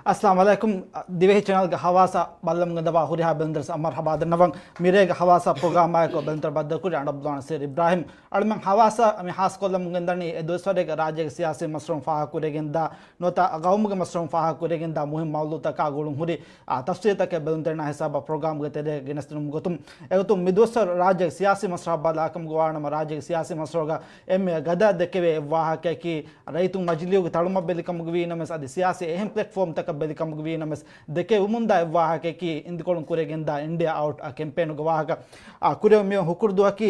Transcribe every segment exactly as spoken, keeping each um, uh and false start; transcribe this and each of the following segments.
އައްސަލާމު ޢަލައިކުމް. ދިވެހި ޗެނަލްގެ ހަވާސާ ބައްލަމުގެ ދަވާ ހުރިހާ ބެލުންތެރިން އަމަރ ހަބާދަންނަވަން. މިރޭގެ ހަވާސާ ޕްރޮގްރާމާއެކު ބެލުންތެރި ބައްދަލުކުރި އަނޑަބްލާން ސީރ އިބްރާހިމް. އަޅުމެން ހަވާސާ މި ހާސްކޮށްލަމުން ގެންދަނީ އެ ދުވަސްވަރެއްގެ ރާއްޖޭގެ ސިޔާސީ މަސްރަހުން ފާހަގަކުރެގެންދާ ނުވަތަ ގައުމުގެ މަސްރަހުން ފާހަގަކުރެގެންދާ މުހިންމު މައުޟޫޢުތަކާ ގުޅުން ހުރި، އާ، ތަފްސީލްތަކެއް ބެލުންތެރިންނާ ހިސާބަށް ޕްރޮގްރާމްގެ ތެރޭގަ ގެނެސްދިނުމުގެ ގޮތުން. އެގޮތުން މި ދުވަސްވަރު ރާއްޖޭގެ ސިޔާސީ މަސްރަހަށް ބަލާކަމުގަ ވާނަމަ، ރާއްޖޭގެ ސިޔާސީ މަސްރަހުގަ އެންމެ ގަދަ ދެކެވޭ އެއްވާހަކައަކީ ރައްޔިތުން މަޖިލީހުގެ ތަޅުމަށް ބެލިކަމުގަ ވީ ނަމަވެސް، އަދި ސިޔާސީ އެހެން ޕްލެޓްފޯމްތަކަށް ބެލިކަމުގަ ވީ ނަމަވެސް، ދެކެވުމުންދާ އެއްވާހަކައަކީ އިންދިކޮޅުން ކުރިއަށް ގެންދާ އިންޑިއާ އައުޓް ކެމްޕޭނުގެ ވާހަކަ. އާ، ކުރިއަށް މިއޮތް ހުކުރު ދުވަހަކީ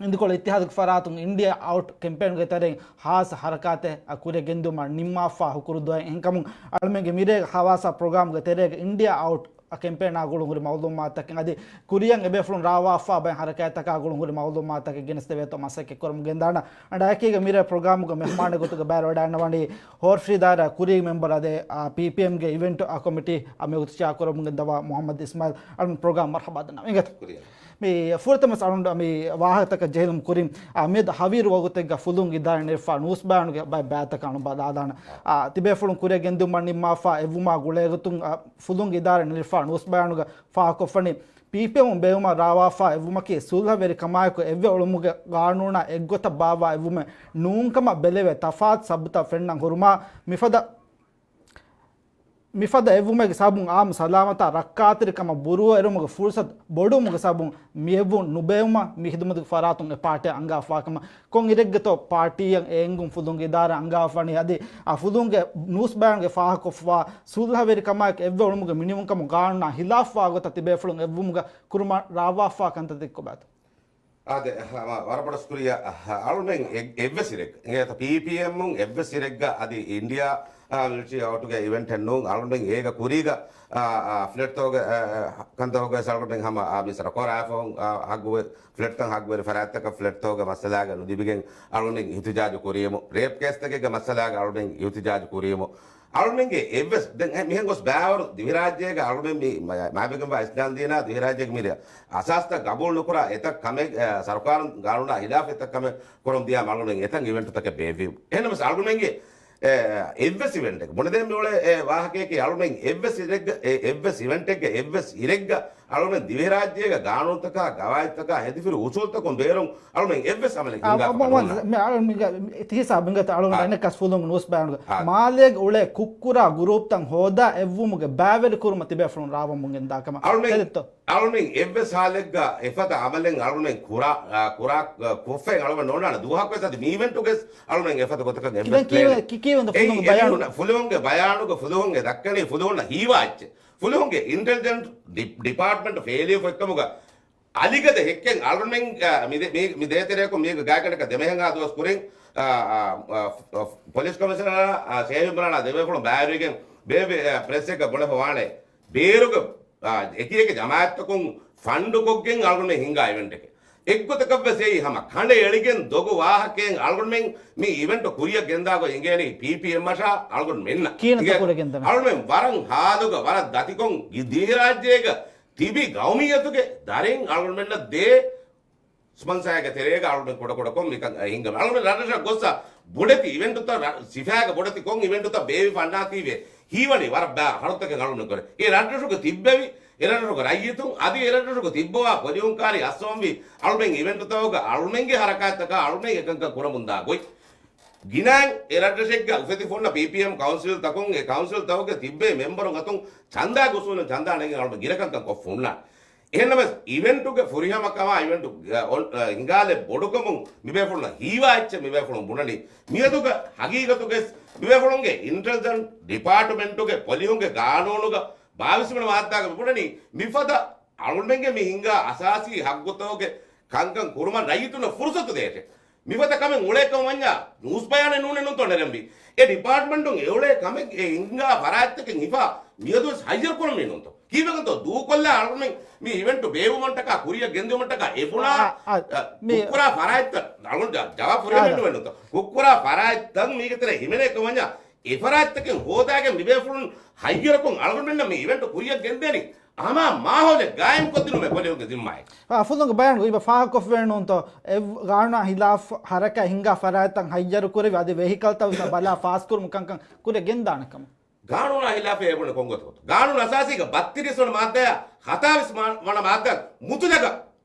އިންދިކޮޅު އިއްތިހާދުގެ ފަރާތުން އިންޑިއާ އައުޓް ކެމްޕޭނުގެ ތެރެއިން ހާއްސަ ހަރަކާތެއް ކުރިއަށް ގެންދިއުމަށް ނިންމާފާ ހުކުރު ދުވަހެއް. އެހެންކަމުން އަޅުމެންގެ މިރޭގެ ހަވާސާ ޕްރޮގްރާމްގެ ތެރޭގަ އިންޑިއާ އައުޓް ކެމްޕޭނާ ގުޅުން ހުރި މައުލޫމާތުތަކެއް އަދި ކުރިއަށް އެބޭފުޅުން ރާވާފާ ބައެއް ހަރަކާތްތަކާ ގުޅުން ހުރި މައުލޫމާތަކެއް ގެނެސްދެވޭތޯ މަސައްކަތް ކުރަމުން ގެންދާނަ. އަނޑާއެކީގަ މިރޭ ޕްރޮގްރާމުގެ މެހުމާނެއް ގޮތުގަ ބައިވެރިވެވަޑައިގަންނަވަނީ ހޯރަފްޝީދާރ ކުރީގެ މެމްބަރު އަދި، އާ، ޕީޕީއެމްގެ އިވެންޓް ކޮމިޓީ އާ މި ވަގުތު ޗެއާ ކުރަމުން ގެންދަވާ މުހައްމަދު އިސްމާއިލް. އަޅުން ޕްރޮގްރާމް މަރްޙަބާ ދަންނަވަން. އިނގޭތޯ. ކުރިއަށް. މި ފުރަތަމަ އަޅުން މި ވާހަކަތަކަށް ޖެހިލުން ކުރިން، އާ، މިއަދު ހަވީރު ވަގުތެއްގަ ފުލުން އިދާރާ ނެރެފާ ނޫސް ބަޔާނުގެ ބައެއް ބައިތަކަށް އަޅުން ބަލާލާނަ. އާ، ތިބޭފުޅުން ކުރިއަށް ގެންދިއުމަށް ނިންމާފާ އެއްވުމާ ގުޅޭގޮތުން، އާ، ފުލުން އިދާރާ ނެރެފާ ނޫސް ބަޔާނުގަ ފާހަގަކޮށްފަނީ، ޕީޕީއެމުން ބޭއްވުމަށް ރާވާފާ އެއްވުމަކީ ސުލްހަވެރިކަމާއެކު އެއްވެ އުޅުމުގެ ގާނޫނާ އެއްގޮތަށް ބާއްވާ އެއްވުމެއް ނޫންކަމަށް ބެލެވޭ ތަފާތު ސަބަބުތައް ފެންނަން ހުރުމާ މިފަދަ މިފަދަ އެއްވުމެއްގެ ސަބަބުން އާއްމު ސަލާމަތާ ރައްކާތެރިކަމަށް ބުރޫއެރުމުގެ ފުރުސަތު ބޮޑުވުމުގެ ސަބަބުން މި އެއްވުން ނުބޭއްވުމަށް މި ޚިދުމަތުގެ ފަރާތުން އެ ޕާޓީއަށް އަންގާފާކަމަށް ކޮން އިރެއްގެތޯ ޕާޓީއަށް އެ އެންގުން ފުލުންގެ އިދާރާ އަންގާފާނީ؟ އަދި އާ ފުލުންގެ ނޫސް ބަޔާންގެ ފާހަގަކޮށްފާ ސުލްހަވެރިކަމާއެކު އެއްވެ އުޅުމުގެ މިނިވަންކަމުގެ ގާނޫނާ ހިލާފްވާ ގޮތަށް ތިބޭފުޅުން އެއްވުމުގަ ކުރުމަށް ރާވާފާ ކަންތައް ދެއްކޮބާތޯ؟ އާދެ، ހަމަ ވަރަށް ބޮޑަށް ޝުކުރިއްޔާ. އަ، އަޅުމެން އެ-، އެއްވެސް އިރެއް، އިނގޭތަ، ޕީޕީއެމުން އެއްވެސް އިރެއްގަ އަދި އިންޑިއާ، އާ، މިލިޓަރީ އައުޓުގެ އިވެންޓެއް ނޫން. އަޅުމެން އޭގަ ކުރީގަ، އާ، އާ، ފްލެޓްތަކުގެ، އާ، ކަންތަކުގެ ސަޅުގަނޑެއް ހަމަ، އާ، މި ސަރަކޯރާ އެފްއޯ، އާ، ހައްގުވެ-، ފްލެޓްތައް ހައްގުވެރި ފަރާތްތަކަށް ފްލެޓްތަކުގެ މައްސަލާގަ ނުލިބިގެން އަޅުމެން އިހުތިޖާޖު ކުރީމު، ރޭޕް ކޭސްތަކެއްގެ މައްސަލާގަ އަޅުމެން އިހުތިޖާޖު ކުރީމު، އަޅުމެންގެ އެއްވެސް، ދެން އެ މިހެން ގޮސް ބައިވަރު ދިވެހިރާއްޖޭގަ އަޅުމެން މި މަ-، މާބެގެންވާ އިސްލާންދީނާ ދިވެހިރާއްޖޭގެ މިރޭ އަސާސްތައް ގަބޫލު ނުކުރާ އެތައް ކަމެއް، އެ، ސަރުކާރުން ގާނޫނާ ހިލާފް އެތައް ކަމެއް ކުރަމުން ދިޔާ އަޅުމެން އެތަން އިވެންޓުތަކެއް ބޭއްވި. އެހެންނަމަވެސް އަޅުމެންގެ، އެ، އެއްވެސް އިވެންޓެއް ބުނެދޭން މިއުޅޭ އެ ވާހަކަޔަކީ އަޅުމެން އެއްވެސް އިރެއްގަ، އެ، އެއްވެސް އިވެންޓެއްގެ އެއްވެސް އިރެއްގަ އަޅުމެން ދިވެހިރާއްޖޭގެ ގާނޫނުތަކާ، ގަވާއިދުތަކާ، ހެދިފިރި އުސޫލުތަކުން ބޭރުން އަޅުމެން އެއްވެސް އަމަލެއް އާ، ހިނގާފަ މަ-، ނޯންނާނެ. މި އަޅު މިގަ-، ތި ހިސާބުން ގަތަ އަޅު އާ. އަނެއްކަސް ފުލުން ނޫސް ބަޔާނުގަ އާ. މާލޭގެ އުޅޭ ކުށްކުރާ ގުރޫޕްތައް ހޯދާ އެއްވުމުގެ ބައިވެރިކުރުމަށް ތިބޭފުޅުން ރާވަމުން ގެންދާ ކަމަށް އަޅުމެން، ތެދެއްތޯ؟ އަޅުމެން އެއްވެސް ހާލެއްގަ އެފަދަ އަމަލެއް އަޅުމެން ކުރާ، އާ، ކުރާ، އާ، ކޮށްފައި އަޅުމެން ނޯންނާނެ. ދުވަހަކުވެސް އަދި މި އިވެންޓުގެސް އަޅުމެން އެފަދަ ގޮތަކަށް އެއްވެސް ކިހިނެއް ޕްލޭނެއް. ކި-، ކިހިނެއް ފުލުންގެ އެއީ ބަޔާނުގަ، ފުލުހުންގެ ބަޔާނުގަ ފުލުހުންގެ ދައްކަނީ ފުލުހުންނަށް ހީވާ އެއްޗެއް. ފުލުހުންގެ އިންޓެލިޖެންޓް ޑި-، ޑިޕާޓްމަންޓް ފެއިލިއަރ އޮތްކަމުގަ އަލިގަދަ ހެއްކެއް އަޅުމެން، އަ، މި ދޭ-، މި، މި ދޭތެރެއަކުން މީގެ ގާތްގަނޑަކަށް ދެމެހެންހާ ދުވަސް ކުރިން، އަ، އަ، އަ، އަ، ޕޮލިސް ކޮމިޝަނަރާ، އަ، ޝޭހް އިމްރާނާ ދެބޭފުޅުން ބައިވެރިވެގެން ބޭއްވި، އަ، ޕްރެސްއެއްގަ ބުނެފަ ވާނެ. ބޭރުގެ، އަ، އެކި އެކި ޖަމާއަތްތަކުން ފަންޑުކޮށްގެން އަޅުގަނޑުމެން ހިންގާ އިވެންޓެކެ. އެއްގޮތަކަށްވެސް އެއީ ހަމަ ކަނޑައެޅިގެން ދޮގު ވާހަކައެއް އަޅުގަނޑުމެން މި އިވެންޓު ކުރިއަށް ގެންދާ ގޮތް އެނގޭނީ ޕީޕީއެމްއަށާ އަޅުގަނޑުމެންނަށް. ކީނަތަ އިނގޭ ކުރެގެންދަނީ. އަޅުމެން ވަރަށް ހާލުގަ ވަރަށް ދަތިކޮށް ދިވެހިރާއްޖޭގަ ތިބި ގައުމިއްޔަތުގެ ދަރިން އަޅުގަނޑުމެންނަށް ދޭ ސްޕޮންސާގެ ތެރޭގަ އަޅުގަނޑު ކުޑަކުޑަކޮށް މިކަން ހިންގަމެ. އަޅުގަނޑު ރަށްރަށަށް ގޮއްސަ ބޮޑެތި އިވެންޓުތައް ރަ-، ސިފައިގެ ބޮޑެތި ކޮން އިވެންޓުތައް ބޭއްވި ފަންނާތީވެ ހީވަނީ ވަރަށް ބާ ހަރުތަކެއް އަޅުގަނޑު ކުރެ. އެ ރަށްރަށުގެ ތިއްބެވި، އެ ރަށްރަށުގެ ރައްޔިތުން އަދި އެ ރަށްރަށުގެ ތިއްބަވާ ޕޮލިހުންކާރި އައްސަވަންވީ އަޅުމެން އިވެންޓުތަކުގަ އަޅުމެންގެ ހަރަކާތްތަކާ އަޅުމެން އެކަންކަން ކުރަމުންދާ ގޮތް. ގިނައިން އެ ރަށްރަށެއްގަ އުފެދިފުންނަ ޕީޕީއެމް ކައުންސިލްތަކުން އެ ކައުންސިލްތަކުގެ ތިއްބެވި މެމްބަރުން އަތުން ޗަންދާ ގޮސްވުނު ޗަންދާ ނެގި އަޅުމެން ގިނަކަންކަން ކޮށްފަ ހުންނާނެ. އެހެންނަމަވެސް، އިވެންޓުގެ ފުރިހަމަކަމާ އިވެންޓު، އަ، އޮން-، އަ، ހިނގާލެއް ބޮޑުކަމުން މިބޭފުޅުންނަށް ހީވާ އެއްޗެއް މިބޭފުޅުން ބުނަނީ. މިއަދުގަ ހަގީގަތުގައި މިބޭފުޅުންގެ އިންޓެލިޖެންޓް ޑިޕާޓްމަންޓުގެ ޕޮލިހުންގެ ގާނޫނުގަ ބާވީސް ވަނަ މާއްދާގަ މި ބުނަނީ މިފަދަ އަޅުމެންގެ މި ހިނގާ އަސާސީ ހައްގުތަކުގެ ކަންކަން ކުރުމަށް ރައްޔިތުންނަށް ފުރުސަތު ދޭށޭ. މިފަދަ ކަމެއް އުޅޭކަމަށް ވަންޏާ ނޫސްބަޔާނެއް ނޫނޭ ނޫންތޯ ނެރެންވީ. އެ ޑިޕާޓްމަންޓުން އެ އުޅޭ ކަމެއް އެ ހިނގާ ފަރާތްތަކެއް ހިފާ މިއަދުވެސް ހައްޔަރު ކުރަންވީ ނޫންތޯ؟ ކީއްވެގެންތޯ ދޫކޮށްލާ އަޅުގަނޑުމެން މި އިވެންޓު ބޭއްވުމަށްޓަކާ ކުރިއަށް ގެންދިއުމަށްޓަކާ އެ ބުނާ، އާ، އާ، އަ، މި ކުށްކުރާ ފަރާތްތައް އަޅުގަނޑު ޖަ-، ޖަވާބު ފުރިހަމައެއް އާ، ނުވޭ ނޫންތޯ؟ ކުށްކުރާ ފަރާތްތައް މީގެ ތެރޭ ހިމެނޭ ކަމަށް ވަންޏާ އެ ފަރާތްތަކެއް ހޯދާގެން މިބޭފުޅުން ހައްޔަރުކޮށް އަޅުގަނޑުމެންނަށް މި އިވެންޓު ކުރިއަށް ގެންދޭނީ ހަމަ މާހައުލެއް ގާއިމްކޮށްދިނުމެއް ޕޮލިހުންގެ ޒިންމާއެއް. އާ، ފުލުންގެ ބަޔާން އިބަ ފާހަގަކޮށްފައެއް ނޫންތޯ؟ އެ ގާނޫނާ ހިލާފް ހަރަކާތް ހިނގާ ފަރާތްތައް ހައްޔަރު ކުރެވި އަދި ވެހިކަލްތައް ވެސް ބަލާ ފާސްކުރުމު ކަންކަން ކުރިއަށް ގެންދާނެ ކަމަށް. ގާނޫނާ ހިލާފަށް އެބުނެ ކޮންގޮތަކަށް؟ ގާނޫނު އަސާސީގެ ބައްތިރީސް ވަނަ މާއްދާއާ ހަތާވީސް މާ-، ވަނަ މާއްދާ މުތުލަގަށް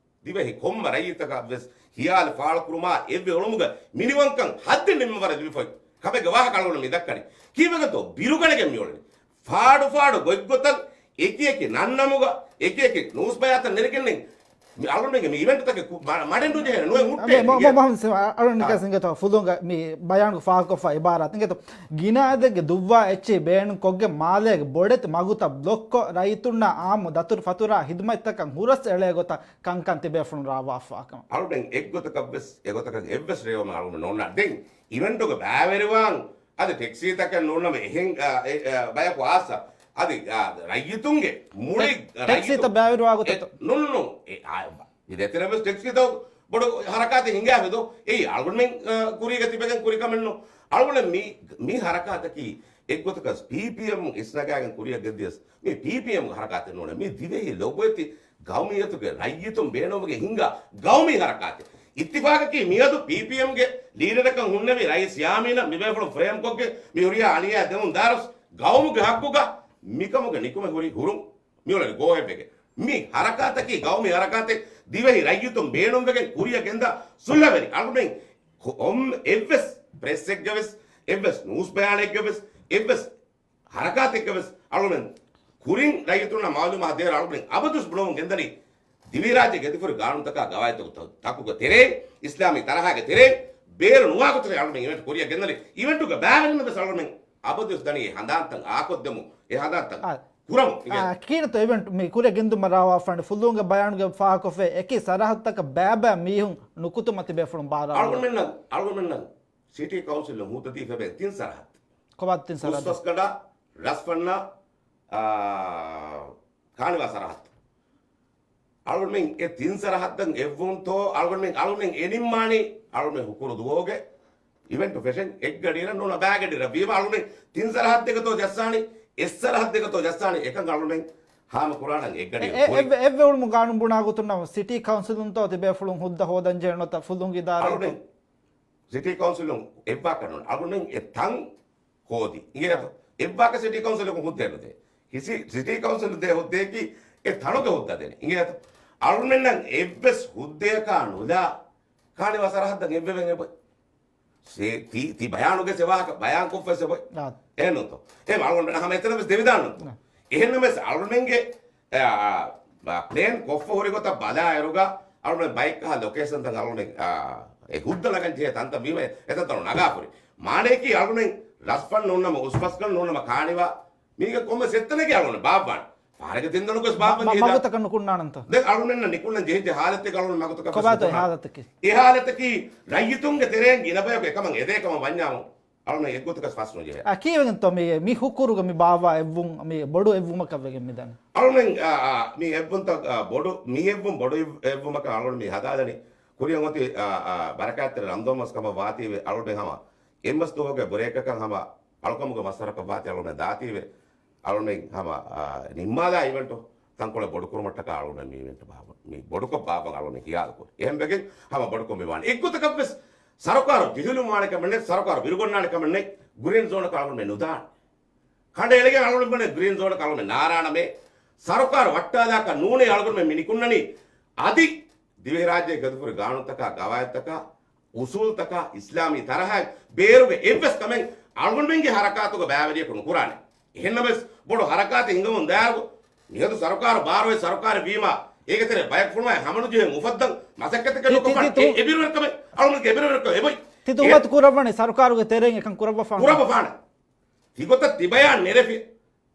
ދިވެހި ކޮންމެ ރައްޔިތަކަށް ވެސް ހިޔާލު ފާޅުކުރުމާ އެއްވެ އުޅުމުގަ މިނިވަންކަން ހައްދެއް ނިންމަވަރަށް ލިބިފައި ކަމެއްގެ ވާހަކަ އަޅުގަނޑު މި ދައްކަނީ. ކީއްވެގެންތޯ ބިރުގަނެގެން މިއުޅެނީ؟ ފާޑު ފާޑު ގޮތްގޮތަށް އެކި އެކި ނަންނަމުގަ އެކި އެކި ނޫސް ބަޔާތައް ނެރެގެންނެއް މި އަޅުގަނޑުމެންގެ މި އިވެންޓުތަކެއް ކު-، މަ-، މަޑެއް ނުޖެހޭނެ ނުވެ ހުއްޓޭ. މަ-، މަ-، އިނގޭ؟ މަ-، މަ-، އަޅުން އާ. ނިކަސް އިނގޭތޯ ފުލުންގެ މި ބަޔާނުގެ ފާހަގަކޮށްފަ އިބާރާތް އިނގޭތޯ ގިނަ އަދަދެއްގެ ދުއްވާ އެއްޗެހި ބޭނުން ކޮށްގެން މާލޭގެ ބޮޑެތި މަގުތައް ބްލޮކްކޮށް ރައްޔިތުންނާ އާއްމު ދަތުރު ފަތުރާ ހިދުމަތްތަކަށް ހުރަސް އެޅޭ ގޮތަށް ކަންކަން ތިބޭފުޅުން ރާވާފާ ކަމަށް. އަޅުގަނޑު އެއްގޮތަކަށް ވެސް އެގޮތަކަށް އެއްވެސް ރޭވުމެއް އަޅުގަނޑު ނޯންނާ. ދެން އިވެންޓުގެ ބައިވެރިވާން އަދި ޓެކްސީތަކެއް ނޫންނަމަ އެހެން، އާ، އެ، އާ، ބަޔަކު އާސަ. އަދި، އާ، ރައްޔިތުންގެ މުޅި ޓެ-، ޓެކްސީތައް ރައްޔިތު-، ބައިވެރިވާ ގޮތަށް އެ، ނުން، ނުން. އެ، އާ، މި ދޭތެރޭ ވެސް ޓެކްސީތައް ބޮޑު ހަރަކާތެއް ހިނގާފަ ދޯ. އެއީ އަޅުގަނޑުމެން، އާ، ކުރީގަ ތިބެގެން ކުރި ކަމެއް ނޫން. އަޅުގަނޑު މި، މި ހަރަކާތަކީ އެއްގޮތަކަށް ޕީޕީއެމް އިސްނަގާގެން ކުރިއަށް ގެންދިޔަސް މި ޕީޕީއެމްގެ ހަރަކާތެއް ނޫނޭ. މި ދިވެހި ލޮބުވެތި ގައުމިއްޔަތުގެ ރައްޔިތުން ބޭނުންވެގެން ހިންގާ ގައުމީ ހަރަކާތެއް. އިއްތިފާގަކީ މިއަދު ޕީޕީއެމްގެ ލީޑަރަކަށް ހުންނެވި ރައީސް ޔާމީނަށް މިބޭފުޅުން ފްރޭމްކޮށްގެން މި ހުރިހާ އަނިޔާ ދެމުން ދާރުސް ގައުމުގެ ހައްގުގަ މިކަމުގެ ނިކުމެ ހުރި ހުރުން މިއުޅެނީ ގޯހެއްވެގެން. މި ހަރަކާތަކީ ގައުމީ ހަރަކާތެއް ދިވެހި ރައްޔިތުން ބޭނުންވެގެން ކުރިއަށް ގެންދާ ސުލްހަވެރި އަޅުމެން ކޮ-، އޮން އެއްވެސް ޕްރެސްއެއްގެ ވެސް، އެއްވެސް ނޫސް ބަޔާނެއްގެ ވެސް، އެއްވެސް ހަރަކާތެއްގެ ވެސް އަޅުމެން ކުރިން ރައްޔިތުންނަށް މައުލޫމާތު ދޭ އަޅުމެން އަބަދުވެސް ބުނަމުން ގެންދަނީ ދިވެހިރާއްޖޭގެ ގެދިފުރި ގާނޫނުތަކާ ގަވާއިދުތަކުގެ ތަ-، ތަކުގެ ތެރޭ، އިސްލާމީ ތަރަހާގެ ތެރޭ، ބޭރު ނުވާ ގޮތަށް އަޅުމެން އިވެންޓް ކުރިއަށް ގެންދަނީ. އިވެންޓުގެ ބައިވެރިންނަށް ވެސް އަޅުމެން އަބަދުވެސް ދަނީ އެ ހަނދާންތައް އާކޮށްދެމު، އެ ހަނދާންތައް އާ، ކުރަމު. އާ، ކީނަތޯ އިވެންޓް މި ކުރިއަށް ގެންދުމަށް ރާވާފާނެ ފުލުހުންގެ ބަޔާނުގެ ފާހަގަކޮށްފައި އެކި ސަރަހައްދުތަކަށް ބައިބައި މީހުން ނުކުތުމަށް ތިބޭފުޅުން ބާރާ. އަޅުގަނޑުމެންނަށް، އަޅުގަނޑުމެންނަށް ސިޓީ ކައުންސިލުން ހުއްދަ ދީފައި ތިން ސަރަހައްދު. ކޮބާ ތިން ސަރަހައްދު؟ އުސްފަސްގަނޑާ، ރަސްފަންނާ، އާ، ކާނިވާ ސަރަހައްދު. އަޅުގަނޑުމެން އެ ތިން ސަރަހައްދަށް އެއްވުންތޯ، އަޅުގަނޑުމެން، އަޅުގަނޑުމެން އެ ނިންމާނީ، އަޅުގަނޑުމެން ހުކުރު ދުވަހުގެ އިވެންޓު ފެށެން އެއްގަޑިއިރަށް ނޫނަ ބައިގަޑިއިރަށް ވީމަ، އަޅުގަނޑުމެން ތިން ސަރަހައްދެއްގަތޯ ޖައްސާނީ، އެއް ސަރަހައްދެއްގަތޯ ޖައްސާނީ، އެކަން އަޅުގަނޑުމެން ހާމަ ކުރާނަން އެއްގަޑި އެ-، އެ-، ކުރި. އެއްވެ-، އެއްވެ އުޅުމު ގާނޫނު ބުނާ ގޮތުން ނަމަ، ސިޓީ ކައުންސިލުންތޯ ތިބޭފުޅުން ހުއްދަ ހޯދަން ޖެހޭނެތަ ފުލުން އިދާރާ ސިޓީ ކައުންސިލުން އެއްވާކަށް ނޫން. އަޅުގަނޑުމެން އެ ތަން ހޯދި. އިނގޭތޯ؟ އެއްވާކަށް ސިޓީ ކައުންސިލަކުން ހުއްދައެއް ނުދޭ. ހިސި-، ސިޓީ ކައުންސިލުން ދޭ ހުއްދައަކީ އެ ތަނުގެ ހުއްދަ ދޭނެ. އިނގޭތޯ؟ އަޅުގަނޑުމެންނަށް އެއްވެސް ހުއްދައަކާ ނުލާ ކާނިވާ ސަރަހައްދަށް އެއްވެވެން އެބައޮތް. ސޭ-، ތި-، ތި ބަޔާނުގެ ސެވާހަކަ ބަޔާންކޮށްފައި ސެބޮތް. އާ. އެހެންނޫންތޯ؟ އެހެން އަޅުގަނޑު ހަމަ އެތަނަށް ވެސް ދެވިދާނު. އާ. އެހެންނަމަވެސް އަޅުގަނޑުމެންގެ، އާ، އާ، ޕްލޭން ކޮށްފަ ހުރި ގޮތަށް ބަލާއިރުގަ އަޅުގަނޑު ބައެއްކަހަ ލޮކޭޝަންތައް އަޅުގަނޑު، އާ، އެ ހުއްދަ ނަގަން ޖެހޭ ތަންތަން ވީމަ އެތަންތަނު ނަގާފަ ހުރި. މާނަޔަކީ އަޅުގަނޑު ރަސްފަން ނޫންނަމަ އުސްފަސްގަނޑު ނޫންނަމަ ކާނިވާ މީގެ ކޮންމެސް އެއްތަނަކީ އަޅުގަނޑު ބާއްވާނެ. ފަހަރެއްގެ ތިން ދަނޑަކުވެސް ބާއްވަން މަ-، ޖެހިދާ. މަގުތަކަށް ނުކުންނާނަންތަ؟ ދެން އަޅުގަނޑުމެންނަށް ނިކުންނަން ޖެހިއްޖެ ހާލަތެއް އަޅުގަނޑު މަގުތަކަށް ކޮބާތޯ އެ ހާލަތަކީ؟ އެ ހާލަތަކީ ރައްޔިތުންގެ ތެރެއިން ގިނަ ބަޔަކު އެކަމަށް އެދޭ ކަމަށް ވަންޏާމު، އަޅުގަނޑު އެއްގޮތަކަށް ފަސްނުޖެހޭ. އަ، ކީއްވެގެންތޯ މި، މި ހުކުރުގަ މި ބާއްވާ އެއްވުން މި ބޮޑު އެއްވުމަކަށް ވެގެން މިދަނީ؟ އަޅުގަނޑުމެން، އާ، އާ، މި އެއްވުންތައް، އާ، ބޮޑު، މި އެއްވުން ބޮޑު އެއް-، އެއްވުމަކަށް އަޅުގަނޑު މި ހަދާލަނީ. ކުރިއަށް އޮތީ، އާ، އާ، ބަރަކާތްތެރި ރަމަޟާން މަސް ކަމަށް ވާތީވެ އަޅުގަނޑު ހަމަ އެއްމަސް ދުވަހުގެ ބްރޭކަކަށް ހަމަ އަޅުކަމުގެ މައްސަރަކަށް ވާތީ އަޅުގަނޑު ދާތީވެ. އަޅުގަނޑުމެން ހަމަ، އާ، ނިންމާލާ އިވެންޓު ތަންކޮޅެއް ބޮޑުކުރުމަށްޓަކާ އަޅުގަނޑުމެން މި އިވެންޓު ބާއްވަ-، މި ބޮޑުކޮށް ބާއްވަން އަޅުގަނޑުމެން ހިޔާލުކުރި. އެހެންވެގެން ހަމަ ބޮޑުކޮށް މި ވާނެ. އެއްގޮތަކަށްވެސް ސަރުކާރު ޖެހިލުން ވާނެ ކަމެއް ނެތް، ސަރުކާރު ބިރުގޮންނާނެ ކަމެއް ނެތް، ގްރީން ޒޯނަކަށް އަޅުގަނޑުމެން ނުދާނެ. ކަނޑައެޅިގެން އަޅުގަނޑުމެން ގްރީން ޒޯނަކަށް އަޅުގަނޑުމެން ނާރާނަމޭ. ސަރުކާރު ވައްޓާލާކަށް ނޫނޭ އަޅުގަނޑުމެން މި ނިކުންނަނީ. އަދި ދިވެހިރާއްޖޭގެ ގެދުފުރި ގާނޫނުތަކާ، ގަވާއިދުތަކާ، އުސޫލުތަކާ، އިސްލާމީ ތަރަހައިން ބޭރުގެ އެއްވެސް ކަމެއް އަޅުގަނޑުމެންގެ ހަރަކާތުގެ ބައިވެރިޔަކު ނުކުރާނެ. އެހެންނަމަވެސް ބޮޑު ހަރަކާތެއް ހިނގަމުން ދާއިރު މިއަދު ސަރުކާރު ބާރުވެ ސަރުކާރެއް ވީމާ، އޭގެ ތެރޭ ބަޔަކުފުޅުމާ ހަމަނުޖެހެން އުފައްދަން މަސައްކަތެއް ތި-، ތި-، ނުކޮށްފާނެ. ތި-، ތި-، އެ-، އެބިރުވެރިކަމެއް، އަޅުގަނޑުގެ އެބިރުވެރިކަމެއް އެބޮތް. ތި ތުހުމަތު އެ-، ކުރައްވަނީ ސަރުކާރުގެ ތެރެއިން އެކަން ކުރައްވަފާނެ. ކުރައްވަފާނެ. ތިގޮތަށް ތިބަޔާން ނެރެފި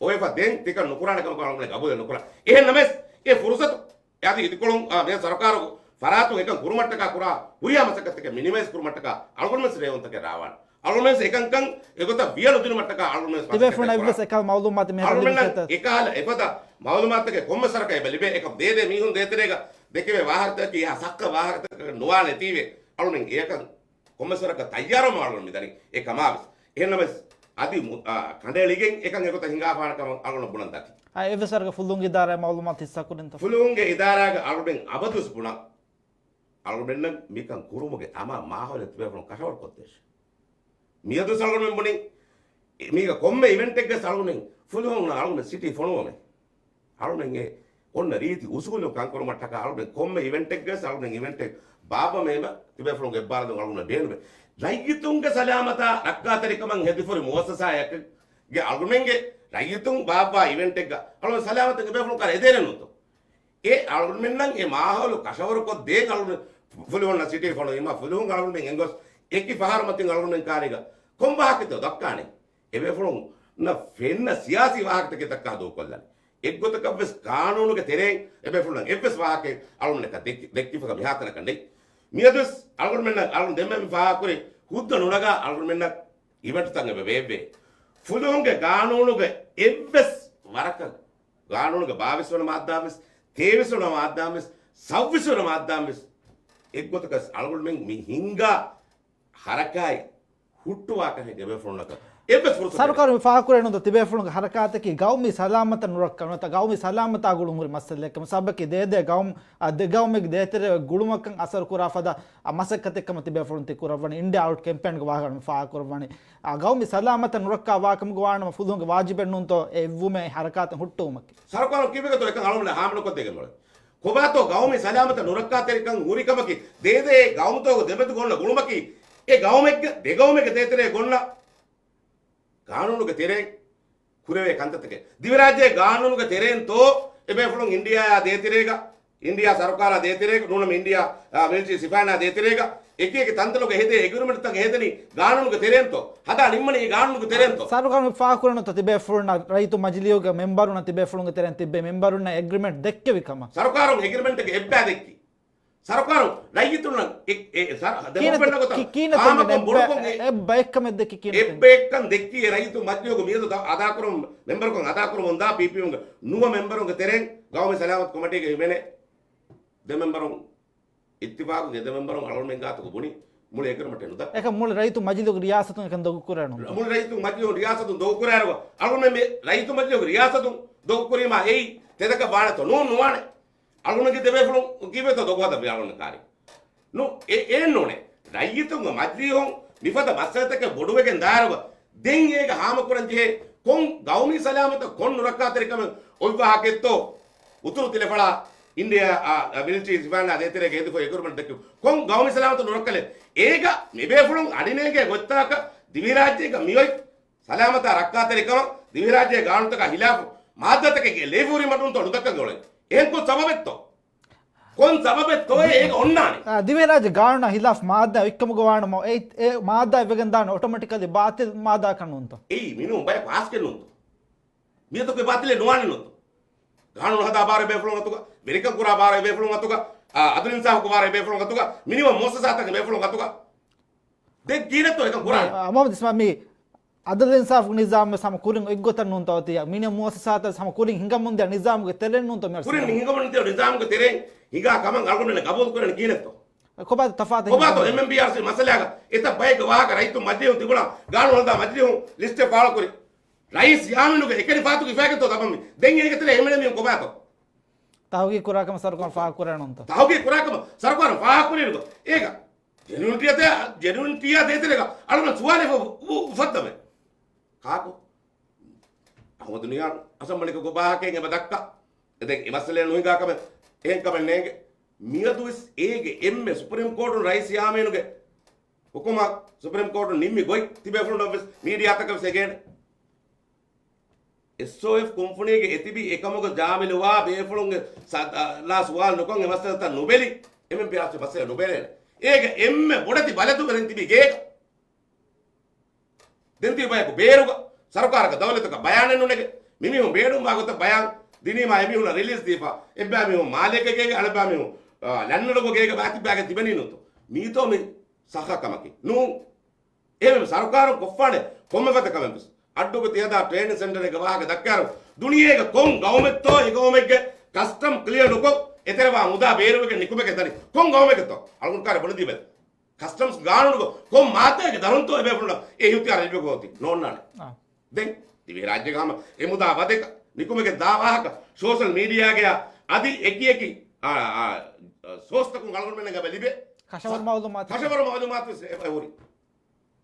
އޮވެފަ ދެން ތިކަން ނުކުރާނެ ކަމަކަށް އަޅުގަނޑު ގަބޫލެއް ނުކުރާ. އެހެން ނަމަވެސް، އެ ފުރުސަތު އަދި އިދިކޮޅުން، އާ، މި ސަރުކާރު ފަރާތުން އެކަން ކުރުމަށްޓަކާ ކުރާ ހުރިހާ މަސައްކަތްތަކެއް މިނިމައިޒް ކުރުމަށްޓަކާ އަޅުގަނޑުމެން ރޭވުންތަކެއް ރާވާނެ. އަޅުގަނޑުމެން އެކަންކަން އެގޮތަށް ވިޔަ ނުދިނުމަށްޓަކާ އަޅުގަނޑުމެން މަސައްކަތްތަކެއް ތިބޭފުޅުން ކުރާނެ. އެއްވެސް އެކަހަލަ މައުލޫމާތެއް މިހާރު ލިބިފައިތަ؟ އަޅުގަނޑުމެންނަށް އެކަހަލަ އެފަދަ މައުލޫމާތުތަކެއް ކޮންމެ ސަރަކަށް އެބަ ލިބޭ. އެކަމް ދޭދޭ މީހުން ދޭތެރޭގަ ދެކެވޭ ވާހަކަތަކަކީ އެހާ ސައްކަ ވާހަކަތަކަކަށް ނުވާނެތީވެ. އަޅުގަނޑުމެން އެކަން ކޮންމެ ސަރަކަށް ތައްޔާރުވުމަށް އަޅުގަނޑު މިދަނީ. އެ ކަމާވެސް. އެހެންނަމަވެސް، އަދި މު-، އާ، ކަނޑައެޅިގެން އެކަން އެގޮތަށް ހިނގާފާނެ ކަމަށް އަޅުގަނޑު ބުނަން ދަތި. އާ، އެއްވެސް ސަރަކަށް ފުލުހުންގެ އިދާރާއަށް މައުލޫމާތު ހިއްސާ ކުރިންތަ؟ ފުލުހުންގެ އިދާރާގަ އަޅުގަނޑު އަބަދުވެސް ބުނަން. އަޅުގަނޑުމެންނަށް މިކަން ކުރުމުގެ ތަމާ މާހައުލެއް ތިބޭފުޅުން ކަށަވަރު ކޮށްދޭށޭ. މިއަދު އަޅުގަނޑުމެން ބުނި، މީގަ ކޮންމެ އިވެންޓެއްގަސް އަޅުގަނޑު ފުލުހުން އަޅުގަނޑު ސިޓީ ފޮނުވަމެ. އަޅުގަނޑު އެ އޮންނަ ރީތި އުސޫލު ކަންކުރުމަށްޓަކާ އަޅުގަނޑު ކޮންމެ އިވެންޓެއްގަސް އަޅުގަނޑު އިވެންޓެއް ބާއްވަމޭމަ ތިބޭފުޅުންގެ އެއްބާރުލުން އަޅުގަނޑަށް ބޭނުމެ. ރައްޔިތުންގެ ސަލާމަތާ ރައްކާތެރިކަމަށް ހެދިފުރި މުއައްސަސާއެއްގެ އަޅުގަނޑުގެ ރައްޔިތުން ބާއްވާ އިވެންޓެއްގަ އަޅުގަނޑު ސަލާމަތުން އެބޭފުޅުންކާރަށް އެދޭނެ ނޫންތޯ؟ އެ އަޅުގަނޑުމެންނަށް އެ މާހައުލު ކަށަވަރުކޮށްދޭން އަޅުގަނޑު ފުލުހުންނަށް ސިޓީ ފޮނުވީމަ ފުލުހުން އަޅުގަނޑުމެން އެނގޮސް އެކި ފަހަރު މަތިން އަޅުގަނޑުމެން ކާރީގަ ކޮން ވާހަކަތޯ ދައްކާނީ؟ އެބޭފުޅުންނަށް ފެންނަ ސިޔާސީ ވާހަކަތަކެއް ދައްކާ ދޫކޮށްލަނީ. އެއްގޮތަކަށްވެސް ގާނޫނުގެ ތެރެއިން އެބޭފުޅުންނަށް އެއްވެސް ވާހަކައެއް އަޅުގަނޑަކަށް ދެއްކި-، ދެއްކިފަކަ މިހާތަނަކަށް ނެތް. މިއަދުވެސް އަޅުގަނޑުމެންނަށް އަޅުގަނޑު ދެންމެ ފާހަގަކުރި ހުއްދަ ނުނަގާ އަޅުގަނޑުމެންނަށް އިވެންޓްތައް އެބަ ވޭއްވޭ. ފުލުހުންގެ ގާނޫނުގެ އެއްވެސް ވަރަކަށް ގާނޫނުގެ ބާވީސް ވަނަ މާއްދާވެސް، ތޭވީސް ވަނަ މާއްދާވެސް، ސައުވީސް ވަނަ މާއްދާވެސް އެއްގޮތަކަށް އަޅުގަނޑުމެން މި ހިންގާ ހަރަކާތް ހުއްޓުވާކަށް އެބޭފުޅުންނަކަށް އެއްވެސް ފުރުސަތެއް ނެތް. ސަރުކާރު މި ފާހަގަކުރެއް ނުދާ ތިބޭފުޅުންގެ ހަރަކާތަކީ ގައުމީ ސަލާމަތަށް ނުރައްކަން ނުވަތަ ގައުމީ ސަލާމަތާ ގުޅުން ހުރި މައްސަލައެއްކަމަށް. ސަބަބަކީ ދޭދޭ ގައުމު، އާ، ދެ ގައުމެއްގެ ދޭތެރޭ ގުޅުމަކަށް އަސަރު ކުރާ ފަދަ، އާ، މަސައްކަތެއްކަމަށް ތިބޭފުޅުން ތި ކުރައްވަނީ. އިންޑިއާ އައުޓް ކެމްޕޭންގެ ވާހަކަ މި ފާހަގަކުރައްވަނީ. އާ، ގައުމީ ސަލާމަތަށް ނުރައްކާ ވާކަމުގަ ވާނަމަ ފުލުހުންގެ ވާޖިބެއް ނޫންތޯ އެ އެއްވުމެއް ހަރަކާތެއް ހުއްޓުވުމަކީ. ސަރުކާރުން ކީއްވެގެތޯ އެކަން އަޅުގަނޑު ހާމަނުކޮށްދޭގެން އުޅެނީ؟ ކޮބާތޯ ގައުމީ ސަލާމަތަށް ނުރައްކާތެރިކަން ހުރި ކަމަކީ ދޭދޭ ގައުމުތަކުގެ ދެމެދުގަ އޮންނަ ގުޅުމަކީ އެ ގައުމެއްގެ، ދެ ގައުމެއްގެ ދޭތެރޭގަ އޮންނަ ގާނޫނުގެ ތެރެއިން ކުރެވޭ ކަންތައްތަކެއް. ދިވެހިރާއްޖޭ ގާނޫނުގެ ތެރެއިންތޯ އެބޭފުޅުން އިންޑިއާއާ ދޭތެރޭގަ، އިންޑިއާ ސަރުކާރާ ދޭތެރޭގަ، ނޫނަމަ އިންޑިއާ، އާ، މިލިޓަރީ ސިފައިންނާ ދޭތެރޭގަ، އެކި އެކި ތަންތަނުގަ ހެދޭ އެގްރިމެންޓްތައް ހެދެނީ ގާނޫނުގެ ތެރެއިންތޯ؟ ހަދާ ނިންމަނީ ގާނޫނުގެ ތެރެއިންތޯ؟ ސަރުކާރުން ފާހަގަކުރަންތޯ ތިބޭފުޅުންނަށް ރައްޔިތު މަޖިލީހުގެ މެމްބަރުންނަށް ތިބޭފުޅުންގެ ތެރެއިން ތިއްބެވި މެމްބަރުންނަށް އެގްރިމެންޓް ދެއްކެވި ކަމަށް؟ ސަރުކާރުން އެގްރިމެންޓްގެ އެއްބައި ދެއްކި. ސަރުކާރުން ރައްޔިތުންނަށް އެ، އެ، ސަރ-، ކީނަ ދެމޮކްރެޓް ގޮތަށް ކީ-، ކީނަ ހާމަކޮށް ތެމެން ބޮޑުކޮށް އެއްބަ-، އެއްބައެއްކަމެއް ދެއްކި ކީނަ ތެމެން؟ އެއްބައެއްކަން ދެއްކީ ރައްޔިތު މަޖިލީހުގެ މިއަދު އަދާކުރަމުން، މެމްބަރުކަން އަދާކުރަމުންދާ ޕީޕީއެމްގެ ނުވަ މެމްބަރުންގެ ތެރެއިން ގައުމީ ސަލާމަތު ކޮމިޓީގެ ހިމެނޭ ދެ މެމްބަރުން އިއްތިފާގުގެ ދެ މެމްބަރުން އަޅުގަނޑުމެން ގާތުގަ ބުނި މުޅި އެގްރިމެންޓެއް ނުދައްކާ. އެކަން މުޅި ރައްޔިތު މަޖިލީހުގެ ރިޔާސަތުން އެކަން ދޮގުކުރާނު. މުޅި ރައްޔިތު މަޖިލީހު ރިޔާސަތުން ދޮގުކުރާއިރު އަޅުގަނޑުމެން މި ރައްޔިތު މަޖިލީހުގެ ރިޔާސަތުން ދޮގުކުރީމާ އެއީ ތެދަކަށް ވާނެތޯ؟ ނޫން ނުވާނެ. އަޅުގަނޑުގެ ދެބޭފުޅުން ކީއްވެތޯ ދޮގު ހަދަން ވީ އަޅުގަނޑު ކާރި؟ ނު، އެ، އެއެއް ނޫނޭ. ރައްޔިތުންގެ މަޖިލީހުން މިފަދަ މައްސަލަތަކެއް ބޮޑުވެގެން ދާއިރު ދެން އޭގަ ހާމަކުރަން ޖެހޭ ކޮން ގައުމީ ސަލާމަތަށް ކޮން ނުރައްކާތެރިކަމެއް އޮތް ވާހަކައެއްތޯ؟ އުތުރު ތިލަފަޅާ އިންޑިއާ، އާ، މިލިޓަރީ ސިފައިންނާ ދޭތެރޭގަ ހެދިފަ އެގްރިމެންޓް ދެއްކި ކޮން ގައުމީ ސަލާމަތަށް ނުރައްކަލެއް؟ އޭގަ މިބޭފުޅުން އަޑިނޭނގޭ ގޮތްތަކަކަށް ދިވެހިރާއްޖޭގަ މިއޮތް ސަލާމަތާ ރައްކާތެރިކަމަށް ދިވެހިރާއްޖޭ ގާނޫނުތަކާ ހިލާފު މާއްދާތަކެއްގެ ލެއިފުރި މަޑުންތޯ ނުދައްކަން އުޅެނީ؟ އެހެން ކޮން ސަބަބެއްތޯ؟ ކޮން ސަބަބެއްތޯއޭ އޭގަ އޮންނާނީ؟ އާ، ދިވެހިރާއްޖެ ގާނޫނާ ހިލާފް މާއްދާ އޮތްކަމުގަ ވާނަމަ އެ، އެ މާއްދާ ވެގެން ދާނެ އޮޓޮމެޓިކަލީ ބާތިލް މާއްދާކަށް ނޫންތޯ؟ އެއީ މިނޫން ބަޔަކު ފާސްކެއް ނޫންތޯ؟ މިއަދުގެ ބާތިލެއް ނުވާނެ ނޫންތޯ؟ ގާނޫނު ހަދާ ބާރު އެބޭފުޅުން އަތުގަ، ވެރިކަން ކުރާ ބާރު އެބޭފުޅުން އަތުގަ، އާ، އަދުލު އިންސާފު ކުރާ ބާރު އެބޭފުޅުން އަތުގަ، މިނިވަން މުއައްސަސާތަކެއް އެބޭފުޅުން އަތުގަ. ދެން ކީނެއްތޯ އެކަން ކުރާނީ؟ މި، އާ، މުހައްމަދު އިސްމާ، މި އަދުލު އިންސާފު ނިޒާމް ވެސް ހަމަ ކުރިން އޮތްގޮތަށް ނޫންތޯ އޮތީ؟ މިނިވަން މުއައްސަސާތައް ވެސް ހަމަ ކުރިން ހިނގަމުންދިޔަ ނިޒާމުގެ ތެރެއިން ނޫންތޯ މި އަރަސް ހިނގަމުންދިޔަ ނިޒާމުގެ ތެރެއިން ހިނގާ ކަމަށް އަޅުގަނޑުމެން ގަބޫލު ކުރަނީ ކީނެއްތޯ؟ ކޮބާތޯ ތަފާތު ކޮބާތޯ ހިނގަމުން؟ އެމްއެމްޕީއާރްސީ މައްސަލާގަ އެތައް ބައެއްގެ ވާހަކަ ރައްޔިތުން މަޖިލީހުން ތިބުނާ، ގާނޫނު ހަދާ މަޖިލީހުން ލިސްޓެއް ފާޅުކުރި. ރައީސް ޔާމީނުގެ އެކަނި ފާތުގެ ހިފާގެންތޯ ދަބަމި؟ ދެން އޭގެ ތެރޭ ހިމެނޭ މީހުން ކޮބާތޯ؟ ތަހުގީގު ކުރާކަމަށް ސަރުކާރުން ފާހަގަކުރާނަންތަ؟ ތަހުގީގު ކުރާކަމަށް ސަރުކާރުން ފާހަގަކުރީނު އޭގަ ޖެނުއިންޓީއަށް ދޭ-، ޖެނުއިންޓީއާ ދޭތެރޭގަ އަޅުގަނޑު ސުވާލެއް އު-، އު-، އުފައްދަމޭ. ކާކު؟ އަހުމަދު ނިޔާން އަސަމްބަލީގަ ކޮބާ ވާހަކައެއް އެބަ ދައްކާ؟ ދެން އެ މައްސަލައެއް ނުހިނގާ ކަމެއް އެހެން ކަމެއް ނޭނގެ. މިއަދުވެސް އޭގެ އެންމެ ސުޕްރީމް ކޯޓުން ރައީސް ޔާމީނުގެ ހުކުމަށް ސުޕްރީމް ކޯޓުން ނިންމި ގޮތް ތިބޭފުޅުންނަށްވެސް މީޑިއާތަކަށްވެސް އެނގޭނެ. އެސްއޯއެފް ކުންފުނީގެ އެތިބި އެކަމުގަ ޖާމިލުވާ ބޭފުޅުންގެ ސަ-، އަ، ލާ ސުވާލު ނުކޮށް އެ މައްސަލަތައް ނުބެލި، އެމްއެމްޕީއާރްސީ މައްސަލަ ނުބެލޭނެ. އޭގެ އެންމެ ބޮޑެތި ބަލަތުވެރިން ތިބީ ގޭގަ. ދެން ތިބި ބަޔަކު ބޭރުގަ، ސަރުކާރަކަށް ދައުލަތަކަށް ބަޔާނެއް ނުނެގެ، މިމީހުން ބޭނުންވާ ގޮތަށް ބަޔާން ދިނީމާ އެމީހުންނަށް ރިލީސް ދީފާ، އެއްބައި މީހުން މާލޭގެ ގޭގަ، އަނެއްބައި މީހުން، އާ، ލަންޑްލޯޑްގެ ގޭގަ ބާތިއްބާގެން ތިބެނީ ނޫންތޯ؟ މީތޯ މި ސައްހަ ކަމަކީ؟ ނޫން. އެހެންވެ ސަރުކާރުން ކޮށްފާނެ ކޮންމެ ފަދަ ކަމެއްވެސް. އައްޑޫގަ ތިހަދާ ޓްރޭނިން ސެންޓަރެއްގެ ވާހަކަ ދައްކާއިރު، ދުނިޔޭގަ ކޮން ގައުމެއްތޯ އެ ގައުމެއްގެ ކަސްޓަމް ކްލިއަރ ނުކޮށް އެތެރެވާ މުދާ ބޭރުވެގެން ނިކުމެގެން ދަނީ؟ ކޮން ގައުމެއްގެތޯ؟ އަޅުގަނޑު ކާރި ބުނެދީބަލަ. ކަސްޓަމްސް ގާނޫނުގަ ކޮން މާއްދާއެއްގެ ދަރުންތޯ އެބޭފުޅުންނަށް އެ އިހުތިޔާރު ލިބިގޮތީ؟ ނޯންނާނެ. އާ. ދެން ދިވެހިރާއްޖޭގަ ހަމަ އެ މުދާ ވަދެކަށް ނިކުމެގެން ދާ ވާހަކަ ސޯޝަލް މީޑިއާގަޔާ އަދި އެކި އެކި، އާ، އާ، ސޯސްތަކުން އަޅުގަނޑުމެންނަށް އެބަ ލިބޭ. ކަށަވަރު މައުލޫމާތު. ކަށަވަރު މައުލޫމާތު ވެސް އެބަ ހުރި.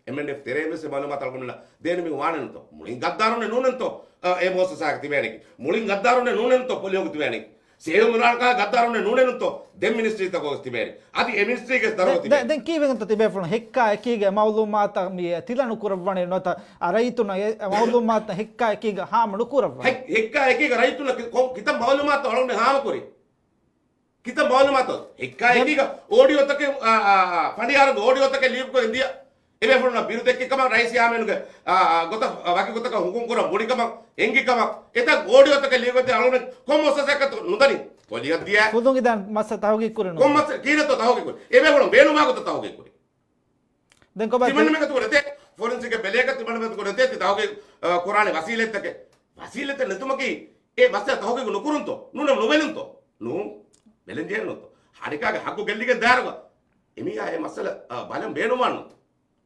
އެމްއެންޑްއެފް ތެރޭ ވެސް އެ މައުލޫމާތު އަޅުގަނޑުމެންނަށް ދޭނެ މި ވާނެނުތޯ؟ މުޅިން ގައްދާރުންނެއް ނޫނެންތޯ؟ އަ، އެ މުއައްސަސާގެ ތިބޭނެ. މުޅިން ގައްދާރުންނެއް ނޫނެންތޯ؟ ޕޮލިއޯގެ ތިބޭނެ. ސޭހުން އިމްރާން ކާ ގައްދާރުންނެއް ނޫނެނުތޯ؟ ދެ މިނިސްޓްރީތަކުގަ ތިބޭނެ. އަދި އެ މިނިސްޓްރީގެ ދަރުގަ ދެ-، ތިބޭނެ. ދެ-، ދެން ކީއްވެގެންތޯ ތިބޭފުޅުން ހެއްކާ އެކީގެ މައުލޫމާތަށް މި ތިލަ ނުކުރައްވަނީ ނުވަތަ އަ، ރައްޔިތުންނަށް އެ، އެ މައުލޫމާތަށް ހެއްކާ އެކީގަ ހާމަ ނުކުރައްވަނީ؟ ހެއް-، ހެއްކާ އެކީގަ ރައްޔިތުންނަށް ކި-، ކޮ-، ކިތައް މައުލޫމާތު އަޅުގަނޑު ހާމަކުރީ؟ ކިތައް މައުލޫމާތު؟ ހެއްކާ ދެން އެކީގަ އޯޑިއޯތަކެއް، އާ، އާ، އާ، ފަނޑިޔާރުންގެ އޯޑިއޯތަކެއް ލީކްކޮށް އިންދިޔަ އެބޭފުޅުންނަށް ބިރު ދެއްކި ކަމަށް، ރައީސް ޔާމީނުގެ، އާ، އާ، ގޮތަށް، އާ، ވަކި ގޮތަކަށް ހުކުމް ކުރަން ބުނި ކަމަށް، އެނގި ކަމަށް، އެތައް އޯޑިއޯތަކެއް ލީކްވެއްޖެ އަޅުގަނޑު ކޮން މުއައްސަސާއަކަށްތޯ ނުދަނީ؟ ކޮލިއަށް ދިޔަ. ފުލުނގި ދާން މައްސަ ތަހުގީގު ކުރި ނުވަ. ކޮން މައްސަ ކީރަތޯ ތަހުގީގު ކުރި؟ އެބޭފުޅުން ބޭނުންވާ ގޮތަށް ތަހުގީގު ކުރި. ދެން ކޮބާ ތިމަންމެން ގަތުކުރެތޭ، ފޮރެންސިކް ބެލޭގަ ތިމަންމެން ގަތުކުރެތޭ، ތި ތަހުގީގު، އަ، ކުރާނެ ވަސީލަތްތަކެއް. ވަސީލަތެއް ނެތުމަކީ އެ މައްސަލަ ތަހުގީގު ނުކުރުންތޯ؟ ނޫނަން ނުބެލުންތޯ؟ ނޫން. ބެލެން ޖެހެންނުތޯ؟ ހަނިކާގެ ހައްގު ގެއްލިގެން ދާއިރުގަ އެމީހާ އެ މައްސަލަ، އަ، ބަލަން ބޭނުންވާނު.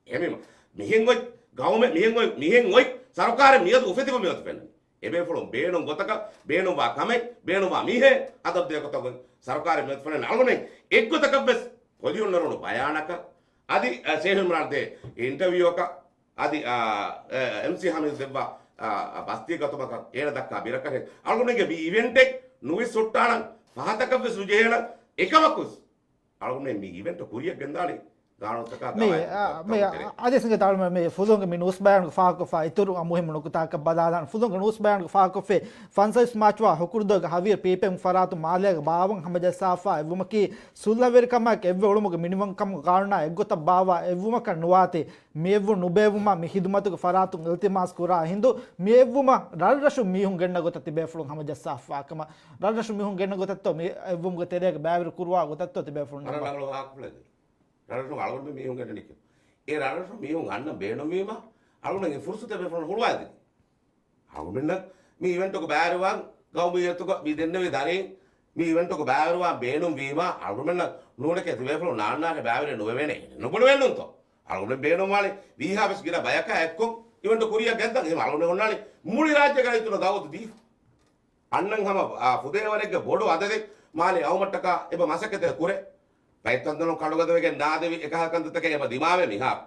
އެހެންވީމަ، މިހެން އޮތް ގައުމެއް، މިހެން އޮތް، މިހެން އޮތް ސަރުކާރެއް މިއަދު އުފެދިފަ މިއޮތް ފެންނަނީ. އެބޭފުޅުން ބޭނުން ގޮތަކަށް، ބޭނުންވާ ކަމެއް، ބޭނުންވާ މީހެއް އަދަބު ދޭ ގޮތަކުން ސަރުކާރެއް މިއޮތް ފެންނަނީ. އަޅުގަނޑު އެއްގޮތަކަށްވެސް ޕޮލިއުންނަރުނު ބަޔާނަކަށް، އަދި، އަ، ޝޭހު އިމްރާން ދޭ އިންޓަވިއުއަކަށް، އަދި، އާ، އެ، އެމްސީ ހަމީދު ދެއްވާ، އާ، ބަސްތީ ގަތުމަކަށް އޭނަ ދައްކާ ބިރަކަށެއް އަޅުގަނޑުގެ މި އިވެންޓެއް ނުވިސް ހުއްޓާނަން ފަހަތަކަށްވެސް ނުޖެހޭނަން. އެކަމަކުވެސް އަޅުގަނޑު މި އިވެންޓް ކުރިޔަށް ގެންދާނީ ގާނޫނުތަކާ މި، ގަވާއިދުތަކާ އާ، މި، ގޮތަށް. އާ، އަދި ސިނގެ ތާޅުމެ މި ފުލުނގެ މި ނޫސް ބަޔާނުގެ ފާހަގަކޮށްފަ އިތުރު މުހިއްމު ނުކުތާކަށް ބަލާލާން. ފުލުނގެ ނޫސް ބަޔާނުގެ ފާހަގަކޮށްފައި ފަންސަވީސް މާޗުވާ ހުކުރުދުވަހުގެ ހަވީރު ޕީޕީއެމް ފަރާތުން މާލޭގެ ބާވަން ހަމަޖައްސާފަ އެއްވުމަކީ ސުލްހަވެރިކަމާއެކު އެއްވެ އުޅުމުގެ މިނިވަންކަމުގެ ގާނޫނާ އެއްގޮތަށް ބާއްވާ އެއްވުމަކަށް ނުވާތީ، މި އެއްވުން ނުބޭއްވުމަށް މި ޚިދުމަތުގެ ފަރާތުން އިލްތިމާސް ކުރާ ހިނދު، މި އެއްވުމަށް ރަށްރަށުން މީހުން ގެންނަ ގޮތަށް ތިބޭފުޅުން ހަމަޖައްސާފާ ކަމަށް، ރަށްރަށުން މީހުން ގެންނަ ގޮތަށްތޯ މި އެއްވުމުގެ ތެރޭގަ ބައިވެރި ކުރުވާ ގޮތަށްތޯ ތިބޭފުޅުން ރަށްރަށުން އަޅުގަނޑު މީހުން ގެންނަނީ. އެ ރަށްރަށުން މީހުން އަންނަން ބޭނުންވީމަ، އަޅުގަނޑަށް އެ ފުރުސަތު އެބޭފުޅުން ހުޅުވާދިނީ. އަޅުގަނޑަށް މި އިވެންޓުގަ ބައިވެރިވާން ގައުމިއްޔަތުގަ މި ދެންނެވި ދަރީން މި އިވެންޓުގަ ބައިވެރިވާން ބޭނުންވީމަ، އަޅުގަނޑަށް ނޫނެކޭ ތިބޭފުޅުން ނާންނާނެ ބައިވެރި ނުވެވޭނެ ނުބުނެވޭނުންތޯ؟ އަޅުގަނޑު ބޭނުންވާނީ ވީހާވެސް ގިނަ ބަޔަކާ އެއްކޮށް އިވެންޓު ކުރިއަށް ގެންދަން. އެހެން އަޅުގަނޑު އޮންނާނީ މުޅި ރާއްޖޭގެ ރައްޔިތުންނަށް ދައުވަތު ދީފަ. އަންނަން ހަމަ، އާ، ފުދޭވަރެއްގެ ބޮޑު އަދަދެއް މާލެ އައުމަށްޓަކާ އެބަ މަސައްކަތެއް ކުރޭ. ބައެއް ތަންތަނުން ކަނޑުގަދަވެގެން ނާދެވި އެކަހަލަ ކަންތައްތަކެއް އެބަ ދިމާވޭ މިހާރު.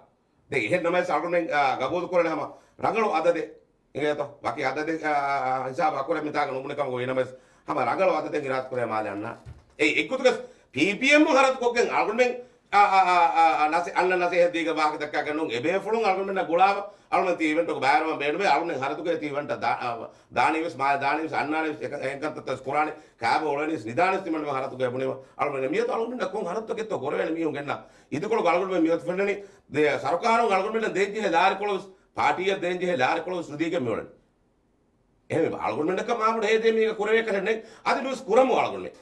ދެން އެހެން ނަމަވެސް އަޅުގަނޑުމެން، އާ، ގަބޫލު ކުރަނީ ހަމަ ރަނގަޅު އަދަދެއް އިނގޭތޯ. ވަކި އަދަދެއް، އާ، އާ، ހިސާބު އަކުރެއް މިތާގަ ނުބުނި ކަމަކު ވީނަމަވެސް ހަމަ ރަނގަޅު އަދަދެއް އިރާދަ ކުރޭ މާލެ އަންނާން. އެއީ އެއްގޮތަކަށް ޕީޕީއެމް ހަރަދު ކޮށްގެން އަޅުގަނޑުމެން އާ، އާ، އާ، އާ، އާ، ނަސި-، އަންނަ ނަސޭހަތް ދީގެން ވާހަކަ ދައްކާގެން ނޫން. އެބޭފުޅުން އަޅުގަނޑުމެންނަށް ގުޅާފަ، އަޅުގަނޑު ތި އިވެންޓުގަ ބައިވެރިވާން ބޭނުމޭ، އަޅުގަނޑު ހަރަދުގައި ތި އިވެންޓަށް ދާ-، އާ، ދާނީވެސް، މާ ދާނީވެސް، އަންނާނީވެސް، އެކަން ކަންތައްތައް ކުރާނީ، ކާބަ އުޅެނީސް، ނިދާނީސް ތިމަންމެން ހަރަދުގައި ބުނީމަ، އަޅުގަނޑު މިއަދު އަޅުގަނޑުމެންނަށް ކޮން ހަރަދުތަކެއްތޯ ކުރެވޭނެ މީހުން ގެންނަ. އިދިކޮޅުގަ އަޅުގަނޑުމެން މިއަދު ފެންނަނީ، ދެ-، ސަރުކާރުން އަޅުގަނޑުމެން ދޭންޖެހޭ ލާރިކޮޅުވެސް، ޕާޓީއަށް ދޭންޖެހޭ ލާރިކޮޅުވެސް ނުދީގެން މިއުޅެނީ. އެހެންވީމަ އަޅުގަނޑުމެންނަކަށް މާބޮޑު ހޭދޭ މީގަ ކުރެވޭ ކަށެއް ނެތް. އަދި ނުވެސް ކުރަމު އަޅުގަނޑުމެން.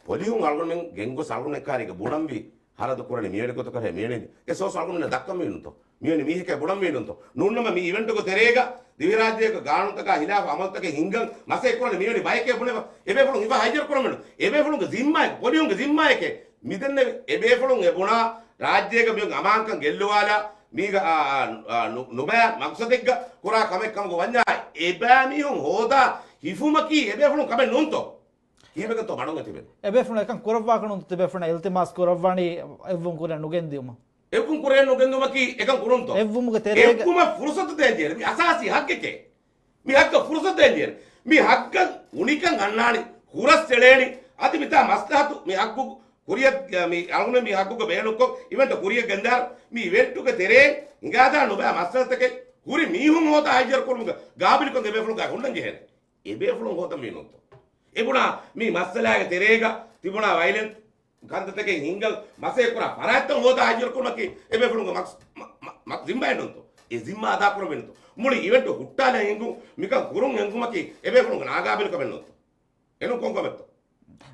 ޕޮލިހުން އަޅުގަނޑުމެން ގެންގޮސް އަޅުގަނޑު އެކާރީގަ ބުނަންވީ ހަރަދު ކުރަނީ މިވެނި ގޮތަކަށޭ މިވެނީ. އެ ސޯސް އަޅުގަނޑުމެންނަށް ދައްކަންވީނުންތޯ؟ މިވެނި މީހެކޭ ބުނަންވީނުންތޯ؟ ނޫންނަމަ މި އިވެންޓުގެ ތެރޭގަ ދިވެހިރާއްޖޭގެ ގާނޫނުތަކާ ހިލާފަށް އަމަލުތަކެއް ހިންގަން މަސައްކަތް ކުރަނީ މިވެނި ބަޔެކޭ ބުނެފަ. އެބޭފުޅުން ހިފާ ހައްޔަރު ކުރަމެއްނު. އެބޭފުޅުންގެ ޒިންމާއެކޭ، ޕޮލިހުންގެ ޒިންމާއެކޭ. މިދެންނެވި އެބޭފުޅުން އެ ބުނާ ރާއްޖޭގަ މިއޮތް އަމާންކަން ގެއްލުވާލާ، މީގަ، އާ، އާ، ނު-، ނުބައި މަގްސަދެއްގަ ކުރާ ކަމެއް ކަމުގަ ވަންޏާ، އެބައިމީހުން ހޯދާ ހިފުމަކީ އެބޭފުޅުން ކަމެއް ނޫންތޯ؟ ކީއްވެގެންތޯ މަޑުން އެތިބެ؟ އެބޭފުޅުން އެކަން ކުރައްވާކަށް ނޫންތޯ ތިބޭފުޅުން އިލްތިމާސް ކުރައްވާނީ އެއްވުން ކުރިއަށް ނުގެންދިއުމަށް؟ އެއްވުން ކުރިއަށް ނުގެންދުމަކީ އެކަން ކުރުންތޯ؟ އެއްވުމުގެ ތެރޭގަ އެއްވުމަށް ފުރުސަތު ދޭންޖެހޭ. މި އަސާސީ ހައްގެކޭ. މި ހައްގަށް ފުރުސަތު ދޭންޖެހޭ. މި ހައްގަށް އުނިކަން އަންނާނީ، ހުރަސް އެޅޭނީ. އަދި މިތާ މަސްލަހަތު މި ހައްގު ކުރިއަށް، މި އަޅުގަނޑު މި ހައްގުގަ ބޭނުންކޮށް އިވެންޓް ކުރިއަށް ގެންދާ މި އިވެންޓުގެ ތެރޭ ހިނގާދާ ނުބައި މައްސަލަތަކެއް ހުރި މީހުން ހޯދާ ހައްޔަރު ކުރުމުގެ ގާބިލުކަން އެބޭފުޅުންގައި ހުންނަން ޖެހޭނެ. އެބޭފުޅުން ހޯދަންވީ ނޫންތޯ؟ އެބުނާ މި މައްސަލާގެ ތެރޭގަ ތިބުނާ ވައިލެން ކަންތައްތަކެއް ހިންގަން މަސައްކަތް ކުރާ ފަރާތްތައް ހޯދާ ހައްޔަރު ކުރުމަކީ އެބޭފުޅުންގެ މަގް-، މަ-، މަ-، މަ-، ޒިންމާއެއް ނޫންތޯ؟ އެ ޒިންމާ އަދާ ކުރަންވީ ނޫންތޯ؟ މުޅި އިވެންޓު ހުއްޓާލަން އެނގުން މިކަން ކުރުން އެނގުމަކީ އެބޭފުޅުންގެ ނާގާބިލު ކަމެއް ނޫންތޯ؟ އެނޫން ކޮން ކަމެއްތޯ؟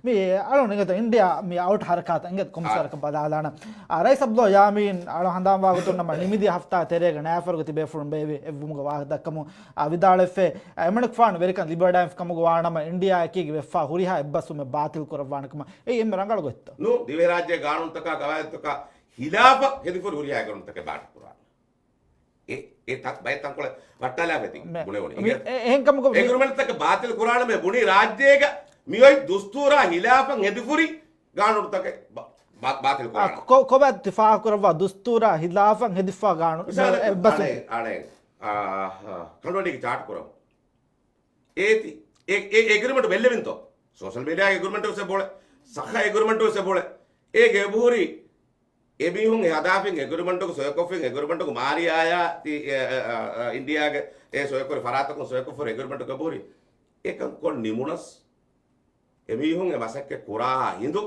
މި އަޅު ނިގަތު އިންޑިއާ މި އައުޓް ހަރަކާތަށް އިނގޭތަ ކޮމިސަރަކަށް ބަލާލާނަ. އާ، ރައީސް އަބްދުﷲ ޔާމީން އަޅު ހަނދާންވާ ގޮތުން ނަމަ ނިމިދިޔަ ހަފްތާ ތެރޭގަ ނައިފަރުގެ ތިބޭފުޅުން ބޭއްވި އެއްވުމުގެ ވާހަކަ ދައްކަމުން، އާ، ވިދާޅުވެފަ، އެމަނިކުފާނު ވެރިކަން ލިބިވަޑައިފި ކަމުގަ ވާނަމަ އިންޑިއާއަކީގެ ވެފާ ހުރިހާ އެއްބަސްވުމެއް ބާތިލް ކުރައްވާނެ ކަމަށް އެއީ އެންމެ ރަނގަޅު ގޮތްތަ؟ ނޫ، ދިވެހިރާއްޖޭ ގާނޫނުތަކާ ގަވާއިދުތަކާ ހިލާފަށް ހެދިފުރި ހުރިހާ އެގްރިމެންޓްތަކެއް ބާތިލް ކުރާނެ. އެ، އެ ތަ-، ބައެއް ތަންކޮޅެއް ވައްޓާލާފަ ތި ބުނެވުނީ. އެ، އެ، އެހެންކަމަކު އެގްރިމެންޓްތަކެއް ބާތިލް ކުރާނަމޭ ބުނީ ރާއްޖޭގަ މިއޮތް ދުސްތޫރާ ހިލާފަށް ހެދިފުރި ގާނޫނުތަކެއް ބަ-، ބާ- ބާތިލް ކުރާނަން. ކޮ- ކޮބާ ތި ފާހަގަކުރައްވާ ދުސްތޫރާ ހިލާފަށް ހެދިފާ ގާނޫނު؟ މިސާލަކަށް އެއްބަސް އަޅެ، އަޅެ، އާ، އާ، ކަނޑުއަޑީގެ ޗާޓް ކުރަމު. އޭތި، އެ، އެ، އެގްރިމަންޓް ބެއްލެވިންތޯ؟ ސޯޝަލް މީޑިއާގެ އެގްރިމަންޓް ވެސް އެބޯޅެ. ސައްހަ އެގްރިމަންޓް ވެސް އެބޯޅެ. އޭގެ އެބަހުރި އެމީހުން އެ ހަދާފިން އެގްރިމަންޓުގެ ސޮއިކޮށްފިން އެގްރިމަންޓުގެ މާރިއާޔާ ތި-، އެ، އެ، އެ، އެ، އިންޑިއާގެ އެ ސޮއިކުރި ފަރާތަކުން ސޮއިކޮށްފަ އެގްރިމަންޓުގެ އެބަހުރި. އެކަން ކޮށް ނިމުނަސް އެމީހުން އެ މަސައްކަތް ކުރާ ހިނދު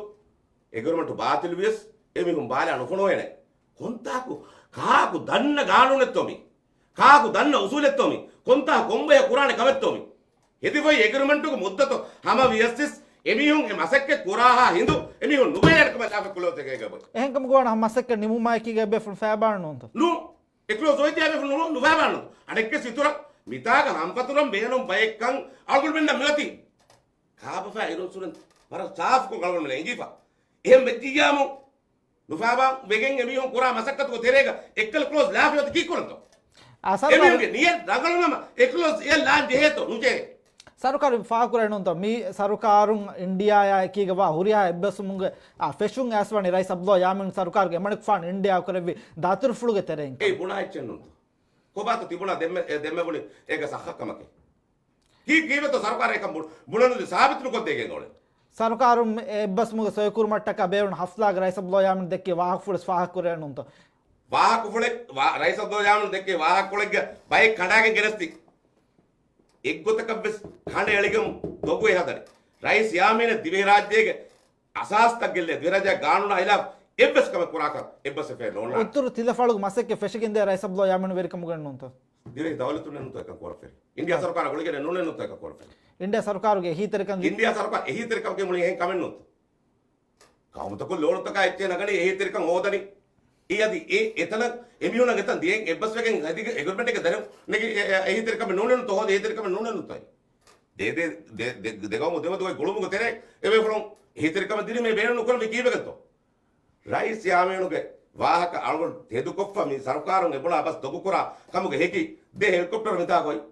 އެގްރިމަންޓު ބާތިލް ވިޔަސް އެމީހުން ބާލާ ނުފޮނުވޭނެ. ކޮންތާކު، ކާކު ދަންނަ ގާނޫނެއްތޯ މީ؟ ކާކު ދަންނަ އުސޫލެއްތޯ މީ؟ ކޮންތާ ކޮންބަޔަ ކުރާނެ ކަމެއްތޯ މީ؟ ހެދިފައި އެގްރިމަންޓުގެ މުއްދަތު ހަމަ ވިޔަސް އެމީހުން އެ މަސައްކަތް ކުރާހާ ހިނދު އެމީހުން ނުބޭނެ ކަމަށް ލާފަ ކުލޯތެކޭގަ ބޮއި. އެހެންކަމުގަ ވާނަ މަސައްކަތް ނިމުމާއެކީގަ އެބޭފުޅުން ފައިބާނުންތޯ؟ ނޫ. އެ ކްލޯޒް އޮތް ޖާގަ ނު-، ނުފައިބާނުން. އަނެއްކެ ސިތުރަ މިތާގަ ހަމަފަތުރަން ބޭނުން ބައެއްކަން އަޅުގަނޑުމެންނަށް މިއޮތީ. ކާބަފާ އިރުއްސުރެން ވަރަށް ސާފުކޮށް އަޅުގަނޑުމެން އެނގީފަ. އެހެން ވެއްޖިއްޔާމު ނުފާބާ ވެގެން އެމީހުން ކުރާ މަސައްކަތުގެ ތެރޭގަ އެއްކަލަ ކްލޯޒް ލާފިޔަތަ ކީއްކުރަންތޯ؟ އާ، ސަރުކާރު އެމީހުންގެ ނިޔަތް ރަނގަޅުނަމަ އެ ކްލޯޒް އެ ލާން ޖެހޭތޯ ނުޖެހޭ؟ ސަރުކާރު ފާހަގަކުރޭ ނޫންތޯ؟ މި ސަރުކާރުން އިންޑިއާޔާ އެކީގަ ވާ ހުރިހާ އެއްބަސްވުމުގެ، އާ، ފެށުން އައިސް ވަނީ ރައީސް އަބްދުﷲ ޔާމީން ސަރުކާރުގެ އެމަނިކުފާނު އިންޑިއާ ކުރެއްވި ދަތުރުފުޅުގެ ތެރެއިން. އެއީ ބުނާ އެއްޗެއް ނޫންތޯ؟ ކޮބާތޯ ތިބުނާ ދެންމެ، އެ ދެންމެ ބުނި އޭގަ ސައްހަ ކަމަކީ؟ ކީ-، ކީއްވެތޯ ސަރުކާރަށް އެކަން ބު-، ބުނަން ސާބިތު ނުކޮށްދޭގެން އުޅެނީ؟ ސަރުކާރުން އެއްބަސްވުމުގެ ސޮއިކުރުމަށްޓަކާ ބޭރުން ހަފްލާގެ ރައީސް އަބްދުﷲ ޔާމީން ދެއްކި ވާހަކަފުޅުވެސް ފާހަގަކުރޭ ނޫންތޯ؟ ވާހަކަފުޅެއް، ވާ-، ރައީސް އަބްދުﷲ ޔާމީން ދެއްކި ވާހަކަފުޅެއްގެ ބައެއް ކަނޑާގެން ގެނެސްދީ. އެއްގޮތަކަށްވެސް ކަނޑައެޅިގެން ދޮގު އެހަދަނީ. ރައީސް ޔާމީނަށް ދިވެހިރާއްޖޭގެ އަސާސްތައް ގެއްލޭ، ދިވެހިރާއްޖޭގެ ގާނޫނާ ހިލާފް އެއްވެސް ކަމެއް ކުރާކަށް އެއްބަސްވެފައެއް ނޯންނާނެ. އުތުރު ތިލަފަޅުގެ މަސައްކަތް ފެށިގެންދޭ ރައީސް އަބްދުﷲ ޔާމީން ވެރިކަމުގަ ނޫންތޯ؟ ދިވެހި ދައުލަތުންނެއް ނޫންތޯ އެކަން ކުރަން ފެށީ؟ އިންޑިއާ ސަރުކާރާ ގުޅިގެން ނޫނެއް ނޫންތޯ އެކަން ކުރަން ފެށީ؟ އިންޑިއާ ސަރުކާރުގެ އެހީތެރިކަން، އިންޑިއާ ސަރުކާރު އެހީތެރިކަމަކީ މުޅި އެހެން ކަމެއް ނޫންތޯ؟ ގައުމުތަކުން ލޯނުތަކާ އެއްޗެއް ނަގަނީ އެހީތެރިކަން ހޯދަނީ. އެ އަދި އެ އެތަނަށް އެމީހުނަށް އެތަން ދިޔައިން އެއްބަސްވެގެން ހެދިގެ އެގްރިމެންޓެއްގެ ދަރިން ނެގި އެ، އެ، އެހީތެރިކަމެއް ނޫނެއް ނޫންތޯ؟ ހޯދި އެހީތެރިކަމެއް ނޫނެއް ނޫންތޯ؟ ދޭ، ދޭ، ދޭ، ދޭ، ދެ، ދެ ގައުމު ދެމެދުގައި ގުޅުމުގެ ތެރޭ އެބޭފުޅުން އެހީތެރިކަމެއް ދިނީމޭ ބޭނުން ނުކުރަން މި ކީއްވެގެންތޯ؟ ރައީސް ޔާމީނުގެ ވާހަކަ އަޅުގަނޑު ތެދުކޮށްފަ މި ސަރުކާރުން އެބުނާ ބަސް ދޮގުކުރާ ކަމުގެ ހެކި ދެ ހެލިކޮޕްޓަރު މިތާ ގޮތް.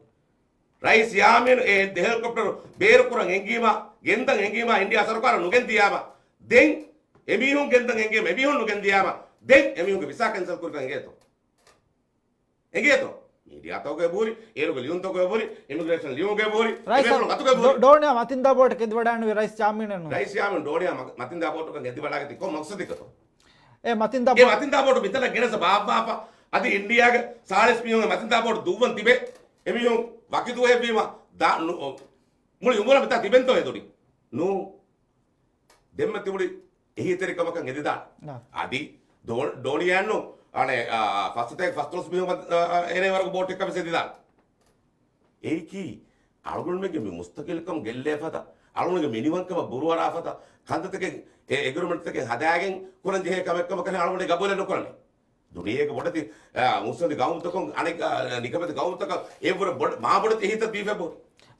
ރައީސް ޔާމީނު އެ ދެ ހެލިކޮޕްޓަރު ބޭރުކުރަން އެންގީމާ، ގެންދަން އެންގީމާ އިންޑިއާ ސަރުކާރަށް ނުގެންދިޔާމަ، ދެން އެމީހުން ގެންދަން އެންގީމަ، އެމީހުން ނުގެންދިޔާމަ، ދެން އެމީހުންގެ ވިސާ ކެންސަލް ކުރިކަން އެނގޭތޯ؟ އެނގޭތޯ؟ މީޑިއާތަކުގެ އެބަހުރި، އޭރުގެ ލިޔުންތަކުގެ އެބަހުރި، އިމިގްރޭޝަން ލިޔުމުގެ އެބަހުރި، ރައީސް އެބޭފުޅުން އަތުގެ އެބަހުރި. ޑޯ-، ޑޯނިޔާ މަތިންދާ ބޯޓަކަށް އެދިވަޑާނުވި ރައީސް ޔާމީނެއް ނޫން. ރައީސް ޔާމީން ޑޯނިޔާ މަ-، މަތިންދާ ބޯޓަކަށް އެދިވަޑާގަތީ ކޮން މަގްސަދެއްގަތޯ؟ އެ މަތިންދާ އެ ބޯ-، މަތިންދާ ބޯޓު މިތަނަށް ގެނެސް ބާއްވާފަ، އަދި އިންޑިއާގެ ސާޅީސް މީހުން އެ މަތިންދާ ބޯޓު ދުއްވަން ތިބެ، އެމީހުން ވަކި ދުވަހެއްވީމަ، ދާ-، ނު-، މުޅި އުމުރަށް މިތާ ތިބެންތޯ ހެދުނީ؟ ނޫ. ދެންމެ ތިބުނީ އެހީތެރިކަމަކަށް އެދިދާނެ. އާ. އަދި ދޯ-، ޑޯނިޔާއެއްނު، އަނެއް، އާ، ފަސް ސަތޭކަ ފަސްދޮޅަސް މީހުން، އާ، އާ، އޭނަ ވަރުގެ ބޯޓެއްކަ ވެސް އެދިދާނެ. އެއީކީ، އަޅުގަނޑުމެންގެ މި މުސްތަޤިލްކަމު ގެއްލޭ ފަދަ، އަޅުގަނޑުގެ މިނިވަންކަމަށް ބުރުއަރާ ފަދަ، ކަންތައްތަކެއް، އެ އެގްރިމެންޓްތަކެއް ހަދާގެން ކުރަން ޖެހޭ ކަމެއްކަމަކަށް އަޅުގަނޑު ގަބޫލެއް ނުކުރަނީ. ދުނިޔޭގެ ބޮޑެތި، އާ، މުއްސަނދި ގައުމުތަކުން އަނެއް، އާ، ނިކަމެތި ގައުމުތަކަށް އެއްވުރެ ބޮޑެ-، މާ ބޮޑެތި އެހީތައް ދީފަ ބޯ.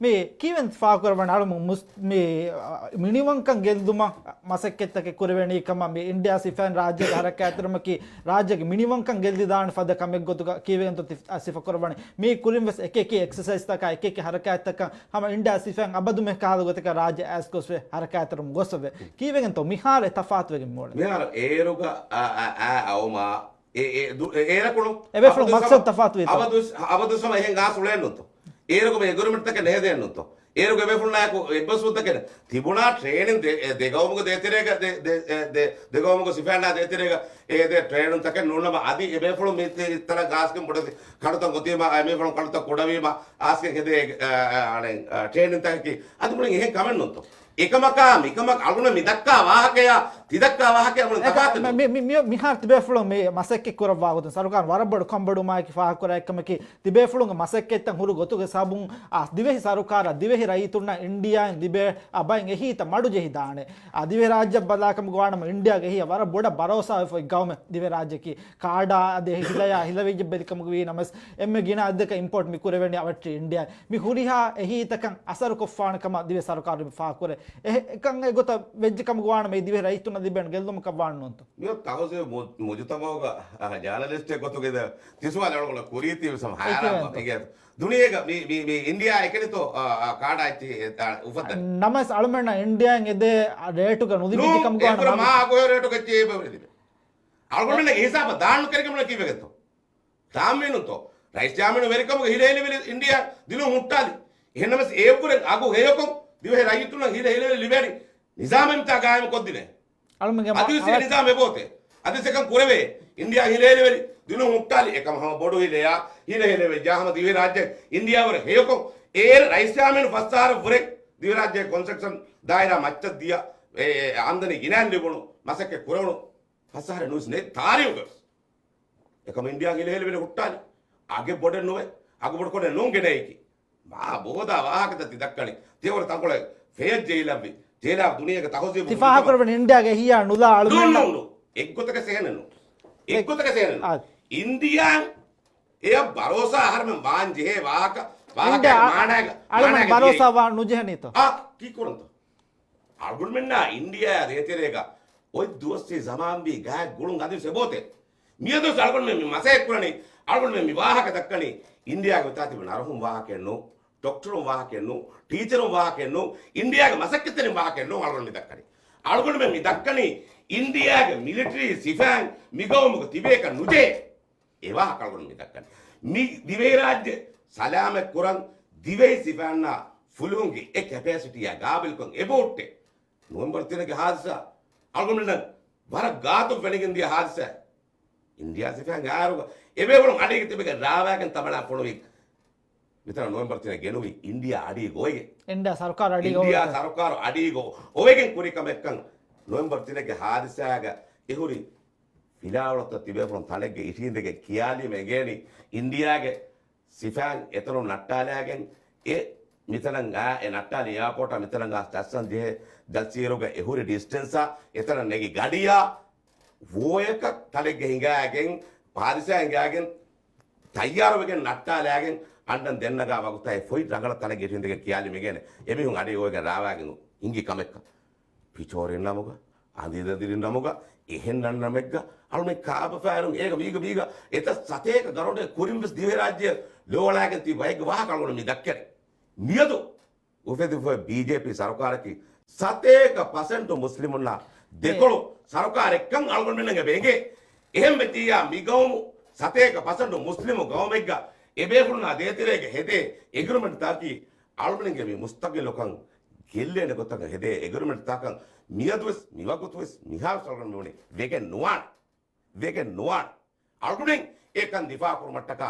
މި ކީވެން ފާހަގަކުރައްވަނީ އަޅުމު މުސް-، މި، އާ، މިނިވަންކަން ގެއްލުމަށް މަސައްކަތްތަކެއް ކުރެވެނީ ކަމަށް މި އިންޑިއާ ސިފައިން ރާއްޖޭގެ ހަރަކާތްތެރިކަމަކީ ރާއްޖޭގެ މިނިވަންކަން ގެއްލިދާނެ ފަދަ ކަމެއް ގޮތުގަ ކީވެގެންތޯ ތި-، އާ، ސިފަކުރައްވަނީ. މީ ކުރިން ވެސް އެކި އެކި އެކްސަސައިޒްތަކާ އެކި އެކި ހަރަކާތްތަކަށް ހަމަ އިންޑިއާ ސިފައިން އަބަދުމެ ކަހަލަ ގޮތަކަށް ރާއްޖެ އައިސް ގޮސްވެ ހަރަކާތްތެރިކަމުން ގޮސްވެ. ކީވެގެންތޯ މިހާރު އެ ތަފާތުވެގެން މިއުޅެނީ؟ މިހާރު އޭރުގަ އަ، އަ، އަ، އައުމާ، އެ، އެ، ދު-، އެ، އޭރަކުޅު. އެބޭފުޅުން އަބަދު މަޤްޞަދު ސަމަ-، ތަފާތުވީތޯ؟ އަބަދު، އަބަދު ސަމަ އެހެން ގާސް އުޅޭނުތޯ؟ އޭރުގަ މި އެގްރިމެންޓްތަކެއް ނެހެދޭނުތޯ؟ އޭރުގެ އެބޭފުޅުންނާއެކު އެއްބަސްވުންތަކެއް ތިބުނާ ޓްރޭނިން ދެ-، އެ، ދެ ގައުމުގެ ދޭތެރޭގަ ދެ-، ދެ-، އެ، ދެ-، ދެ ގައުމުގެ ސިފައިންނާ ދޭތެރޭގަ އެ ދެ ޓްރޭނިންތަކެއް ނޫންނަމަ އަދި އެބޭފުޅުން މި ތި-، ތަނަށް ގާސްގެން ބޮޑެތި ކަނޑުތައް އޮތީމަ، އެ މީފުޅުން ކަނޑުތައް ކުޑަވީމަ، އާސްގެން ހެދޭ، އެ، އެ، އަނެއް، އެ، ޓްރޭނިންތަކަކީ އަދި މުޅިން އެހެން ކަމެއް ނޫންތޯ؟ އެކަމަކާ މިކަމަކަށް އަޅުގަނޑު މި ދައްކާ ވާހަކަޔާ ތި ދައްކާ ވާހަކަޔާ މުޅިން އެކަ-، ތަފާތު މި-، ނޫން. މި-، މި-، މި-، މިހާރު ތިބޭފުޅުން މި މަސައްކަތް ކުރައްވާ ގޮތުން ސަރުކާރުން ވަރަށް ބޮޑު ކަންބޮޑުވުމާއެކީ ފާހަގަކުރާ އެއްކަމަކީ، ތިބޭފުޅުންގެ މަސައްކަތްތައް ހުރު ގޮތުގެ ސަބަބުން، އާ، ދިވެހި ސަރުކާރަށް ދިވެހި ރައްޔިތުންނަށް އިންޑިއާއިން ލިބޭ، އާ، ބައެއް އެހީތައް މަޑުޖެހިދާނެ. އާ، ދިވެހިރާއްޖެ ބަލާކަމުގަ ވާނަމަ އިންޑިއާގެ އެހީއަށް ވަރަށް ބޮޑަށް ބަރޯސާވެފައި ގައުމެއް ދިވެހިރާއްޖެއަކީ. ކާޑާ އަދި ހިލަޔާ ހިލަވެއްޖެ ބެލިކަމުގަ ވީ ނަމަވެސް، އެންމެ ގިނަ އަދަދަކަށް އިމްޕޯޓް މި ކުރެވެނީ އަވަށްޓެރި އިންޑިއާ. މި ހުރިހާ އެހީތަކަށް އަސަރު ކޮށްފާނެ ކަމަށް ދިވެހި ސަރުކާރު ފާހަގަކުރޭ. އެ-، އެކަން އެގޮތަށް ވެއްޖެ ކަމުގަ ވާނަމަ އެ ދިވެހި ރައްޔިތުން ލިބޭނެ ގެއްލުމަކަށް ވާން ނޫންތޯ؟ މިއޮތް ތަހުޒީބު މު-، މުޖުތަމައުގަ، އަ، ޖާނަލިސްޓެއް ގޮތުގަ ތިސުވާލު އަޅުގަނޑަށް ކުރީތީ ހައިރާންވާ. އެކެވެންތޯ. އެގޭ ދުނިޔޭގަ މި، މި، މި އިންޑިއާ އެކެނިތޯ، އަ، އަ، ކާޑާ އެއްޗި، އެ، އަ، އުފައްދަނީ. ނަމަވެސް އަޅުމެންނަށް އިންޑިއާއިން އެދޭ ރޭޓުގަ ނުލިބިއްޖެ ކަމުގަ ނޫން، އެކުރެ މާ ގޮހެއް ރޭޓުގަ އެއްޗެއް އެބަ ލިބޭ. އަޅުގަނޑުމެންނަށް ހިސާބަށް ދާން ނުކެރި ކަމަށް ކީއްވެގެންތޯ؟ ދާންވީނުތޯ؟ ރައީސް ޖާމިނު ވެރިކަމުގެ ހިލަ ހިލަވެރި އިންޑިއާ ދިލުން ހުއްޓާލި. އެހެންނަމަވެސް އޭއްވުރެން އަގު ހެޔޮކޮށް ދިވެހި ރައްޔިތުންނަށް ހިލަ ހިލަވެރި ލިބޭނީ ނިޒާމެއް މިތާ ގާއިމު ކޮށްދިނޭ. އަޅުމެންގެ މަ-، އަދިވެސް އެ އަ- ނިޒާމް އެބައޮތޭ. އަދިވެސް އެކަން ކުރެވޭ. އިންޑިއާ ހިލަ ހިލަވެރި ދިލުން ހުއްޓާލި. އެކަމަ ހަމަ ބޮޑު ހިލަޔާ، ހިލަ ހިލަވެރި ޖާ ހަމަ ދިވެހި ރާއްޖެ އިންޑިއާވަރު ހެޔޮކޮށް، އޭރު ރައީސް ޖާމިނު ފަސް އަހަރަށް ވުރެ ދިވެހިރާއްޖޭ ކޮންސްޓްރަކްޝަން ދާއިރާ މައްޗަށް ދިޔަ، އެ، އެ، އާމްދަނީ ގިނައިން ލިބުނު މަސައްކަތް ކުރެވުނު ފަސް އަހަރެއް ނުވެސް ނެތް ތާރީހުގަވެސް. އެކަމަ އިންޑިއާ ހިލަ ހިލަވެރި ހުއްޓާލި. އަގެއް ބޮޑެއް ނުވެ، އަގު ބޮޑުކޮށް ނޫން ގެނައީކީ. މާ ބޯދާ ވާހަކަތައް ތި ދައްކަނީ. ތިޔަވަރު ތަންކޮޅެއް ފެޔަށް ޖެހިލައްވި. ޖެހިލާ ދުނިޔޭގެ ތަހުޒީބު ތި ފާހަގަކުރައްވަނީ އިންޑިއާގެ ހިޔާ ނުލާ ނޫން، އަޅުގަނޑު ނޫން، ނޫން. އެއްގޮތަކަށް ސޭނެއް ނޫން. އެއްގޮތަކަށް ސޭނެއް ނޫން. އާ. އިންޑިއާ އެޔަށް ބަރޯސާ އަހަރުމެން ވާން ޖެހޭ ވާހަކަ، ވާހަކަ އިންޑިއާ މާނައިގަ، އަޅުމެން މާނައިގަ ބަރޯސާ ވާ ނުޖެހެނީތޯ؟ އާ، ކީއްކުރަންތޯ؟ އަޅުގަނޑުމެންނާ އިންޑިއާއާ ދޭތެރޭގަ އޮތް ދުވަސްވީ ޒަމާންވީ ގާތް ގުޅުން އަދިވެސް އެބައޮތޭ. މިއަދުވެސް އަޅުގަނޑުމެން މި މަސައްކަތް ކުރަނީ، އަޅުގަނޑުމެން މި ވާހަކަ ދައްކަނީ، އިންޑިއާގެ މިތާ ތިބި ނަރުހުން ވާހަކައެއް ނޫން، ޑޮކްޓަރުން ވާހަކައެއް ނޫން، ޓީޗަރުން ވާހަކައެއް ނޫން، އިންޑިއާގެ މަސައްކަތްތެރިން ވާހަކައެއް ނޫން އަޅުގަނޑު މި ދައްކަނީ. އަޅުގަނޑުމެން މި ދައްކަނީ، އިންޑިއާގެ މިލިޓަރީ ސިފައިން މި ގައުމުގަ ތިބޭކަށް ނުޖެހޭ. އެ ވާހަކަ އަޅުގަނޑު މި ދައްކަނީ. މި ދިވެހިރާއްޖެ ސަލާމަތް ކުރަން ދިވެހި ސިފައިންނާ ފުލުހުންގެ އެ ކެޕޭސިޓީއާ ގާބިލްކަން އެބަހުއްޓޭ. ނޮވެމްބަރު ތިނެއްގެ ހާދިސާ އަޅުގަނޑުމެންނަށް ވަރަށް ގާތުން ފެނިގެން ދިޔަ ހާދިސާ. އިންޑިއާ ސިފައިންގެ އާރުގަ އެބޭފުޅުން އަޑީގަ ތިބެގެން ރާވާގެން ތަމަނާ ފޮނުވި. މިތަނަށް ނޮވެމްބަރު ތިނެއް ގެނުވީ އިންޑިއާ އަޑީގަ އޮވެގެން. އިންޑިއާ ސަރުކާރު އަޑީގަ އިންޑިއާ އޮވެގެން. ސަރުކާރު އަޑީގަ އޮވެގެން ކުރި ކަމެއްކަން ނޮވެމްބަރު ތިނެއްގެ ހާދިސާގަ އެހުރި ފިލާވަޅުތައް ތިބޭފުޅުން ތަނެއްގަ އިށީނދެގެން ކިޔާލީމަ އެނގޭނީ އިންޑިއާގެ ސިފައިން އެތަނުން ނައްޓާލާގެން އެ މިތަނަށް އާ އެ ނައްޓާލި އެއާޕޯޓާ މިތަނަށް އާ ޖައްސަން ޖެހޭ ޖައްސީރުގަ އެހުރި ޑިސްޓެންސާ އެތަނަށް ނެގި ގަޑިޔާ ވޯޔަކަށް ތަނެއްގަ ހިނގާގެން ހާދިސާ ހިނގާގެން ތައްޔާރުވެގެން ނައްޓާލާގެން އަންނަން ދެންނަގާ ވަގުތާ އެ ފޮތް ރަނގަޅަށް ތަނެއްގަ އިށީނދެގެން ކިޔާލި މިގޭނެ އެމީހުން އަޑީ އޮވެގެން ރާވާގެން ހިނގި ކަމެއްކަން. ޕިޗޯރިން ނަމުގަ، އަނދިދަދިރިން ނަމުގަ، އެހެން ނަންނަމެއްގަ، އަޅުމެން ކާބަފައިނުން އޭގަ މީގަ މީގަ އެތައް ސަތޭކަ ގަރަނޑެއް ކުރިން ވެސް ދިވެހިރާއްޖެ ލޯވަޅާގެން ތި ބައެއްގެ ވާހަކަ އަޅުގަނޑު މި ދައްކަނީ. މިއަދު އުފެދިފައި ބީޖޭޕީ ސަރުކާރަކީ ސަތޭކަ ޕަސެންޓު މުސްލިމުންނާ ދެކޮޅު ސަރުކާރެއްކަން އަޅުގަނޑުމެންނަށް އެބަ އެނގޭ. އެހެން ވެއްޖިއްޔާ މިގައުމު ސަތޭކަ ޕަސެންޓު މުސްލިމު ގައުމެއްގަ އެބޭފުޅުންނާ ދޭތެރޭގަ ހެދޭ އެގްރިމެންޓްތަކީ އަޅުގަނޑުގެ މި މުސްތަގިލުކަން ގެއްލޭނެ ގޮތަކަށް ހެދޭ އެގްރިމެންޓްތަކަށް މިއަދުވެސް މިވަގުތުވެސް މިހާރު ސަރުގަނޑު ވެގެން ނުވާނެ. ވެގެން ނުވާނެ. އަޅުގަނޑުމެން އެކަން ދިފާ ކުރުމަށްޓަކާ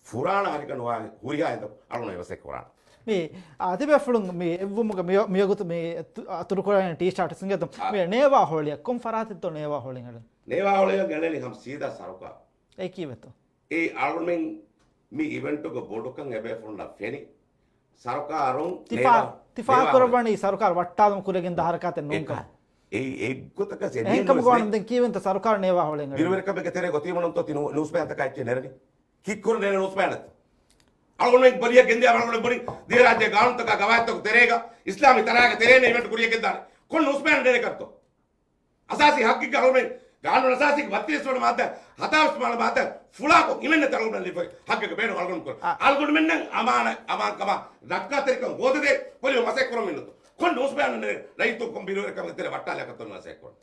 ފުރާނަ ހަރިކަން ވާ ހުރިހާ ހިނދަކު އަޅުގަނޑު އެވެސް ކުރާނެ. މި، އާ، ތިބޭފުޅުން މި އެއްވުމުގަ މި، މިވަގުތު މި އަތު-، އަތުރުކުރާނެ ޓީޝާޓް ސިނގޭތޯ؟ އާ. މި ނޭވާ ހޮޅިއަށް ކޮން ފަރާތެއްތޯ ނޭވާ ހޮޅި އަޅެން؟ ނޭވާ ހޮޅިއަށް ގަނެނީ ހަމަ ސީދާ ސަރުކާރު. އެ ކީއްވެތޯ؟ އެ އަޅުމެން މި އިވެންޓުގަ ބޮޑުކަން އެބޭފުޅުންނަށް ފެނި. ސަރުކާރުން ތި ފާ-، ނޭވާ، ތި ފާހަގަކުރައްވަނީ ސަރުކާރު ވައްޓާލުމަށް ކުރެގެން ދާ ހަރަކާތެއް ނޫން ކަހަލަ. އެއް، އެއްގޮތަކަށް އެ އެހެން ކަމަކު ވާނަން ދެން ކީއްވެންތަ ސަރުކާރު ނޭވާ ހޮޅެން އަޅެން؟ ބިރުވެރިކަމެއްގެ ތެރޭ އޮތީމަ ނޫންތޯ ތި ނޫ-، ނޫސްބަޔަންތަކާ އެއްޗެއް ނެރެނީ؟ ކިއްކުރަން ނެރެ ނޫސްބަޔަނެއްތަ؟ އަޅުގަނޑުމެން ބޮލިއަށް ގެންދިޔަ އަޅުގަނޑު ބޮނި ދިވެހިރާއްޖޭ ގާނޫނުތަކާ ގަވާއިދުތަކުގެ ތެރޭގަ އިސްލާމީ ތަރާގެ ތެރޭން އިވެންޓް ކުރިއަށް ގެންދާނެ. ކޮން ނޫސްބަޔަނެއް ނެރެކަންތޯ؟ އަސާސީ ހައްގެއްގަ އަޅުމެން ގާނޫނު އަސާސީގެ ބައްތިރީސް ވަނަ މާއްދާ، ހަތާވީސް ވަނަ މާއްދާ ފުޅާކޮށް އިވެންނެތަ އަޅުގަނޑަށް ލިބޭ ހައްގެއްގެ ބޭނުން އަޅުގަނޑު ކުރަން. އާ. އަޅުގަނޑުމެންނަށް އަމާނަ، އަމާންކަމާ ރައްކާތެރިކަން ހޯދެދޭ ކޮލި މަސައްކަތް ކުރަމުން ނުތު. ކޮން ނޫސްބަޔަނެއް ނެރެ ރައްޔިތުން ކޮން ބިރުވެރިކަމެއް ތެރޭ ވައްޓާލާކަށްތޯ މަސައްކަތް ކުރަން.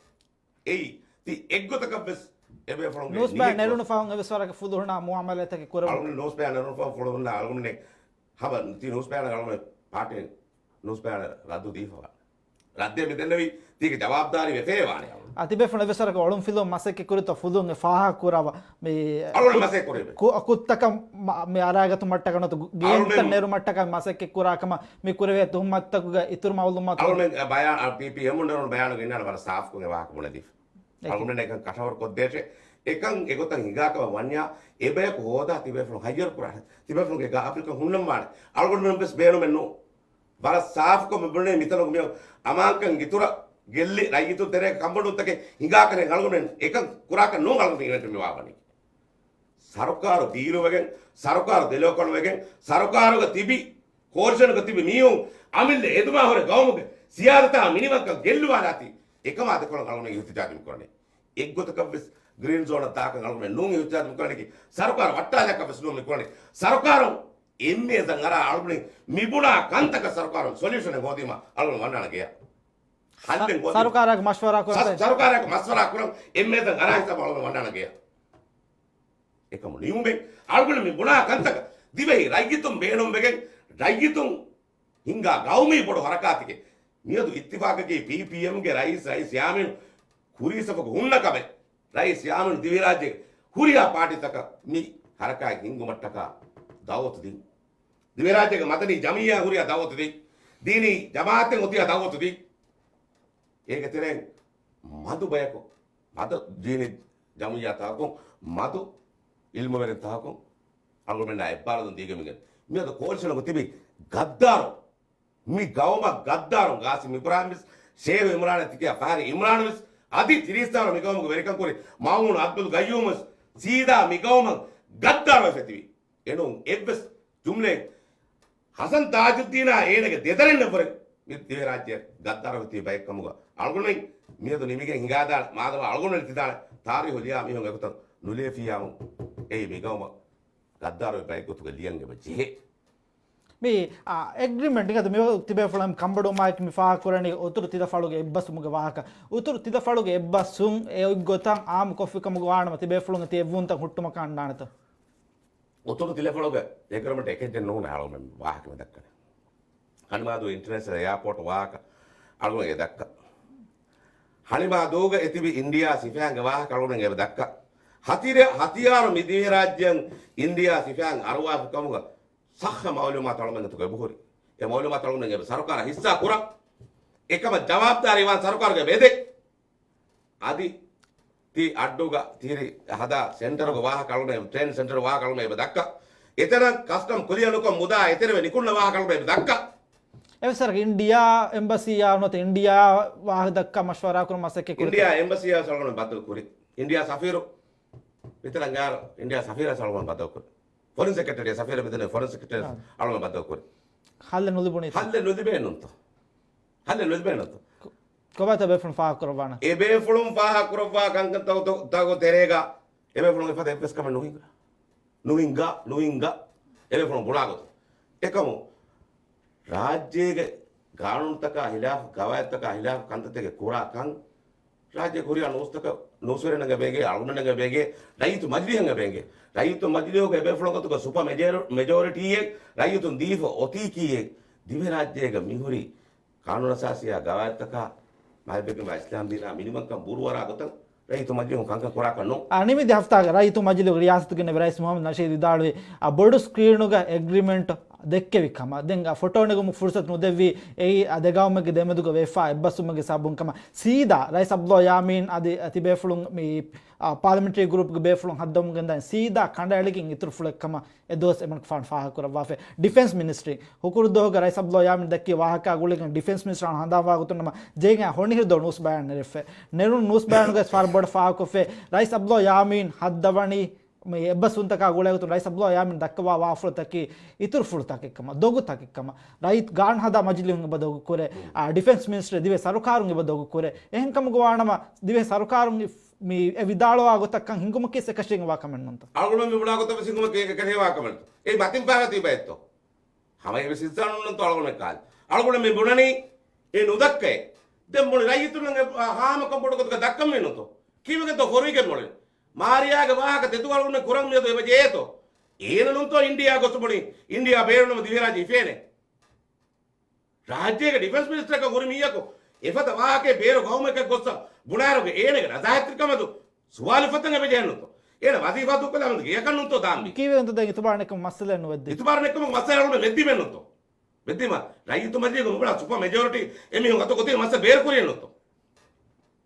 އެއީ، ތި އެއްގޮތަކަށްވެސް އެބޭފުޅުންގެ ނޫސްބަޔަން ނިޔަތް ނެރުނު ފަހުން އެވެސް ވަރަކަށް ފުލުހުނާ މުއާމަލާތަކެއް ކުރެވުނު. އަޅުގަނޑު ނޫސްބަޔަން ނެރުނު ފަހުން ފުލުހުންނާ އަޅުގަނޑު ހަބަ ތި ނޫސްބަޔަން އަޅުގަނޑު ޕާޓީ ނޫސްބަޔަން ރައްދު ދީފަވާ. ރައްދެއް މި ދެންނެވީ ތީގެ ޖަވާބުދާރީ ވެފައޭ ވާނެ އަޅުގަނޑު. އަ، ތިބޭފުޅުން އެވެސް ވަރަކަށް އޮޅުން ފިލުވުން މަސައްކަތް ކުރިތޯ ފުލުހުން އެ ފާހަގަ ކުރަވާ މި އަޅުގަނޑު ކު-، މަސައްކަތް ކުރެވޭ. ކު-، ކުށްތަކަށް މަ-، މި އަރާގަތުމަށްޓަކާ ނުވަތަ ގު-، ގޭންތައް ނެރުމަށްޓަކާ މަސައްކަތް ކުރާ ކަމަށް މި ކުރެވޭ ތުހުމަތުތަކުގަ އިތުރު މައުލޫމާތު. އަޅުގަނޑު ބަޔާން، އަ، ޕީޕީ އެމުން ނެރުނު ބަޔާނުގަ އިންނާނެ ވަރަށް ސާފުކޮށް އެ ވާހަކަ ބުނެދީފަ. އެކި. އަޅުގަނޑުމެން އެކަން ކަށަވަރު ކޮށްދޭށޭ. އެކަން އެގޮތަށް ހިނގާކަމަށް ވަންޏާ، އެބަޔަކު ހޯދާ ތިބޭފުޅުން ހައްޔަރު ކުރާ، ތިބޭފުޅުންގެ ގާބިލްކަން ހުންނަންވާނެ. އަޅުގަނޑުމެން ވެސް ބޭނުމެއް ނޫން. ވަރަށް ސާފުކޮށް މި ބުނޭ މިތަނުގަ މި އަމާންކަން އިތުރަށް ގެއްލި ރައްޔިތުން ތެރޭގަ ކަންބޮޑުވުންތަކެއް ހިނގާކަށް އަޅުގަނޑުމެން އެކަން ކުރާކަށް ނޫން އަޅުގަނޑު އިވެންޓް މި ވާވަނީ. ސަރުކާރު ދީރުވެގެން، ސަރުކާރު ދެލޯކަނުވެގެން، ސަރުކާރުގަ ތިބި، ކޯލިޝަނުގަ ތިބި މީހުން އަމިއްލަ އެދުމާ ހުރެ ގައުމުގެ ސިޔާސަތާ މިނިވަންކަން ގެއްލުވާލާތީ. އެކަމާ ދެކޮޅަށް އަޅުގަނޑު އިހުތިޖާޖު މިކުރަނީ. އެއްގޮތަކަށްވެސް ގްރީން ޒޯނަށް ދާކަށް އަޅުގަނޑު ނޫން އިހުތިޖާޖު މިކުރަނީކީ، ސަރުކާރު ވައްޓާލާކަށްވެސް ނޫން މިކުރަނީ. ސަރުކާރު އެންމެ ދަން އަރާ އަޅުގަނޑު މިބުނާ ކަންތަކަށް ސަރުކާރުން ސޮލިއުޝަނެއް ހޯދީމަ އަޅުގަނޑު ވަންނާނަ ގެޔަށް. ހައްލެއް ހޯދީމަ. ސަރުކާރާގެ މަޝްވަރާ ކުރަން ސަ-، ސަރުކާރާގެ މަޝްވަރާ ކުރަން އެންމެ ދަން އަރާ ހިސާބަށް އަޅުގަނޑު ވަންނާނަ ގެޔަށް. އެކަމު ނިމުމެއް އަޅުގަނޑު މި ބުނާ ކަންތަކަށް ދިވެހި ރައްޔިތުން ބޭނުންވެގެން، ރައްޔިތުން ހިންގާ ގައުމީ ބޮޑު ހަރަކާތެކޭ. މިއަދު އިއްތިފާޤަކީ ޕީޕީއެމްގެ ރައީސް، ރައީސް ޔާމީނު ކުރީ ސަފުގަ ހުންނަ ކަމެއް. ރައީސް ޔާމީނު ދިވެހިރާއްޖޭގެ ހުރިހާ ޕާޓީތަކަށް މި ހަރަކާތް ހިންގުމަށްޓަކާ ދައުވަތު ދިން. ދިވެހިރާއްޖޭގެ މަދަނީ ޖަމިއްޔާ ހުރިހާ ދައުވަތު ދިން. ދީނީ ޖަމާއަތެއް އޮތިހާ ދައުވަތު ދިން. އޭގެ ތެރެއިން މަދު ބަޔަކު، މަދު ދީނީ ޖަމިއްޔާތަކުން، މަދު އިލްމުވެރިންތަކުން އަޅުގަނޑުމެންނާ އެއްބާރުލުން ދީގެން މިގެން. މިއަދު ކޯލިޝަނުގަ ތިބި ގައްދާރު، މި ގައުމަށް ގައްދާރު ގާސިމް އިބްރާހިމްވެސް، ޝޭހު އިމްރާން ތިކެޔާ ފަހަރި އިމްރާންވެސް، އަދި ތިރީސް ސާޅު މި ގައުމުގެ ވެރިކަން ކުރި މައުމޫން އަބްދުލް ގައްޔޫމްވެސް ސީދާ މި ގައުމަށް ގައްދާރުވެފަ ތިބި. އެނޫން އެއްވެސް ޖުމްލައެއް ހަސަން ތާޖުއްދީނާ އޭނަގެ ދެދަރިންނަށްވުރެ މި ދިވެހިރާއްޖެ ގައްދާރު ތިބި ބައެއްކަމުގަ އަޅުގަނޑުމެން މިއަދު ނިމިގެން ހިނގާދާނެ. މާދަމާ އަޅުގަނޑުމެން ތިދާނެ ތާރީހު ލިޔާ މީހުން އެގޮތަށް ނުލޭފިއްޔާމު އެއީ މިގައުމަށް ގައްދާރު ބައެއްގޮތުގަ ލިޔަން އެބަ ޖެހޭ. މި، އާ، އެގްރިމެންޓް އިނގޭތޯ މި ތިބޭފުޅުން ކަންބޮޑުވުމާއެކު މި ފާހަގަކުރަނީ އުތުރު ތިލަފަޅުގެ އެއްބަސްވުމުގެ ވާހަކަ. އުތުރު ތިލަފަޅުގެ އެއްބަސްވުން އެ އޮތްގޮތަށް އާއްމުކޮށްފިކަމުގަ ވާނަމަ ތިބޭފުޅުން ތި އެއްވުންތައް ހުއްޓުމަކަށް އަންނާނެތޯ؟ އުތުރު ތިލަފަޅުގެ އެގްރިމެންޓް އެކެއްޗެއް ނޫން އަޅުގަނޑު ވާހަކަ މި ދައްކަނީ. ހަނިމާދޫ އިންޓަރނޭޝަނަލް އެއާޕޯޓް ވާހަކަ އަޅުގަނޑު އެ ދައްކަ. ހަނިމާދޫގަ އެ ތިބި އިންޑިއާ ސިފައިންގެ ވާހަކަ އަޅުގަނޑު އެ ދައްކަ. ހަތިރެ-، ހަތިޔާރު މި ދިވެހިރާއްޖެއިން އިންޑިއާ ސިފައިން އަރުވާފި ކަމުގަ ސައްހަ މައުލޫމާތު އަޅުގަނޑު އެ ބުހުރި. އެ މައުލޫމާތު އަޅުގަނޑު އެ ސަރުކާރަށް ހިއްސާ ކުރަން. އެކަމަށް ޖަވާބުދާރީ ވާން ސަރުކާރުގެ މެދެއް. އަދި ތި އައްޑޫގަ ތިހިރި ހަދާ ސެންޓަރުގެ ވާހަކަ އަޅުގަނޑު، ޓްރޭޑް ސެންޓަރުގެ ވާހަކަ އަޅުގަނޑު އެބަ ދައްކަ. އެތަނަށް ކަސްޓަމް ކުލިއަރ ނުކޮށް މުދާ އެތެރެވެ ނިކުންނަ ވާހަކަ އަޅުގަނޑު އެބަ ދައްކަ. އެވެސް އިންޑިއާ އެމްބަސީއާ ނުވަތަ އިންޑިއާ ވާހަކަ ދައްކާ މަޝްވަރާ ކުރުމަށް މަސައްކަތް ކުރިތަ؟ އިންޑިއާ އެމްބަސީއާ އަޅުގަނޑު ބައްދަލު ކުރި. އިންޑިއާ ސަފީރު މިތަނަށް އައިރު، އިންޑިއާ ސަފީރާ އަޅުގަނޑު ބައްދަލު ކުރި. ފޮރިން ސެކްރެޓަރީ ސަފީރު މިތަނަށް ފޮރިން ސެކްރެޓަރީ އާ. އަޅުގަނޑު ބައްދަލު ކުރި. ހައްލެއް ނުލިބުނީތަ؟ ހައްލެއް ނުލިބޭނުންތޯ؟ ހައްލެއް ނުލިބޭނުންތޯ؟ ކޮބާތަ ބޭފުޅުން ފާހަގަކުރައްވާނަ؟ އެ ބޭފުޅުން ފާހަގަކުރައްވާ ކަންކަން ތަކު، ތަކު، ތަކު ތެރޭގަ އެ ބޭފުޅުން އެފަދަ އެއްވެސް ކަމެއް ނުހިނގާ. ނުހިނގާ، ނުހިނގާ. އެ ބޭފުޅުން ބުނާ ގޮތުން. އެކަމު ރާއްޖޭގެ ގާނޫނުތަކާ ހިލާފު، ގަވާއިދުތަކާ ހިލާފު ކަންތައްތަކެއް ކުރާ ކަން ރާއްޖޭގެ ހުރިހާ ނޫސްތަކަށް، ނޫސްވެރިންނަށް ބޭނގޭ، އަޅުގަނޑަށް ބޭނގޭ، ރައްޔިތު މަޖިލީހަށް ބޭނގޭ. ރައްޔިތު މަޖިލީހުގެ އެބޭފުޅުން ގޮތުގަ ސުޕަ މެޖޯރި-، މެޖޯރިޓީއެއް ރައްޔިތުން ދީފަ އޮތީކީއެއް ދިވެހިރާއްޖޭގަ މިހުރި ޤާނޫނުއަސާސީއާ ގަވާއިދުތަކާ މާތްބެގެންވާ އިސްލާމް ދީނާ މިނިވަންކަން ބޫރުވަރާ ގޮތަށް ރައްޔިތު މަޖިލީހުން ކަންކަން ކުރާކަށް ނޫން. އާ، ނިމިދި ހަފްތާގަ ރައްޔިތު މަޖިލީހުގެ ރިޔާސަތުގެ އިންނެވި ރައީސް މުހައްމަދު ނަޝީދު ވިދާޅުވި، އާ، ބޮޑު ސްކްރީނުގަ އެގްރިމެންޓް ދެއްކެވި ކަމަށް، ދެން ފޮޓޯ ނެގުމުގެ ފުރުސަތު ނުދެއްވި، އެއީ އާ ދެ ގައުމެއްގެ ދެމެދުގަ ވެފާ އެއްބަސްވުމެއްގެ ސަބަބުން ކަމަށް ސީދާ ރައީސް އަބްދުﷲ ޔާމީން އަދި ތިބޭފުޅުން މި، އާ، ޕާލަމެންޓްރީ ގްރޫޕްގެ ބޭފުޅުން ހައްދަވަމުން ގެންދާ ސީދާ ކަނޑައެޅިގެން އިތުރު ފުޅެއް ކަމަށް އެ ދުވަސް އެމަނިކުފާނު ފާހަގަކުރައްވާފައި. ޑިފެންސް މިނިސްޓްރީ ހުކުރު ދުވަހުގަ ރައީސް އަބްދުﷲ ޔާމީން ދެއްކި ވާހަކަ ގުޅިގެން ޑިފެންސް މިނިސްޓަރު ހަނދާންވާ ގޮތުން ނަމަ، ޖޭގެ ހޮނިހިރު ދޮ ނޫސް ބަޔާން ނެރެފައި. ނެރުނު ނޫސް ބަޔާނުގައި ފާރު ބޮޑަށް ފާހަގަކޮށްފައި. ރައީސް އަބްދުﷲ ޔާމީން ހައްދަވަނީ މި އެއްބަސްވުންތަކާ ގުޅޭގޮތުން ރައީސް އަބްދުﷲ ޔާމީން ދައްކަވާ ވާފުޅުތަކީ އިތުރު ފުޅުތަކެއްކަމަށް، ދޮގުތަކެއްކަމަށް. ރައީސް ގާން ހަދާ މަޖިލީހުން އެބަ ދޮގު ކުރޭ. އާ، ޑިފެންސް މިނިސްޓްރީ ދިވެހި ސަރުކާރުން އެބަ ދޮގު ކުރޭ. އެހެންކަމުގަ ވާނަމަ ދިވެހި ސަރުކާރުން މި އެ ވިދާޅުވާ ގޮތަށް ކަން ހިނގުމަކީ އެކަށީގެންވާ ކަމެއް ނޫންތަ؟ އަޅުގަނޑު މި ބުނާ ގޮތަށް ވެސް ހިނގުމަކީ އެކަށީގެންވާ ކަމެއް ނޫން. އެ މަތިން ފާގަތީ ބައެއްތޯ؟ ހަމަ އެވެސް އިންސާނުންނަށް އަޅުގަނޑު ކާލި. އަޅުގަނޑު މި ބުނަނީ އެ ނުދައްކައޭ. ދެން މުޅި ރައްޔިތުންނަށް އެ ހާމަކަން ބޮޑު ގޮތުގަ ދައްކަން މިނުތޯ. ކީއްވެގެންތޯ ފޮރުވިގެން މުޅި. މާރިޔާގެ ވާހަކަ ތެދު އަޅުގަނޑު ކުރަން މިއަދު އެބަ ޖެހޭތޯ. އޭނަ ނޫންތޯ އިންޑިއާ ގޮސް މުޅި އިންޑިއާ ބޭނުންނަމަ ދިވެހިރާއްޖެ ހިފޭނެ. ރާއްޖޭގެ ޑިފެންސް މިނިސްޓަރަކަށް ހުރި މީހަކު އެފަދަ ވާހަކައެއް ބޭރު ގައުމަކަށް ގޮއްސަ ބުނާއިރުގެ އޭނަގެ ނަޒާހަތްތެރިކަމަދު ސުވާލު ފަތަން އެބަ ޖެހެންނުތޯ؟ އޭނަ ވަޒީފާ ދޫކޮށްލާ ހަމަ ގެޔަކަށް ނުންތޯ ދާންވީ؟ ކީއްވެގެންތޯ ދެން އިތުބާރު ނެއްކަމުން މައްސަލައެއް ނުވެއްދީ؟ އިތުބާރު ނެއްކަމުން މައްސަލަ އަޅުގަނޑު ވެއްދީމެއްނުތޯ؟ ވެއްދީމަ ރައްޔިތު މަޖިލީހުގެ މިބުނާ ސުޕަ މެޖޯރިޓީ އެމީހުން އަތު ގޮތީ މައްސަލަ ބޭރު ކުރިއެއްނުތޯ؟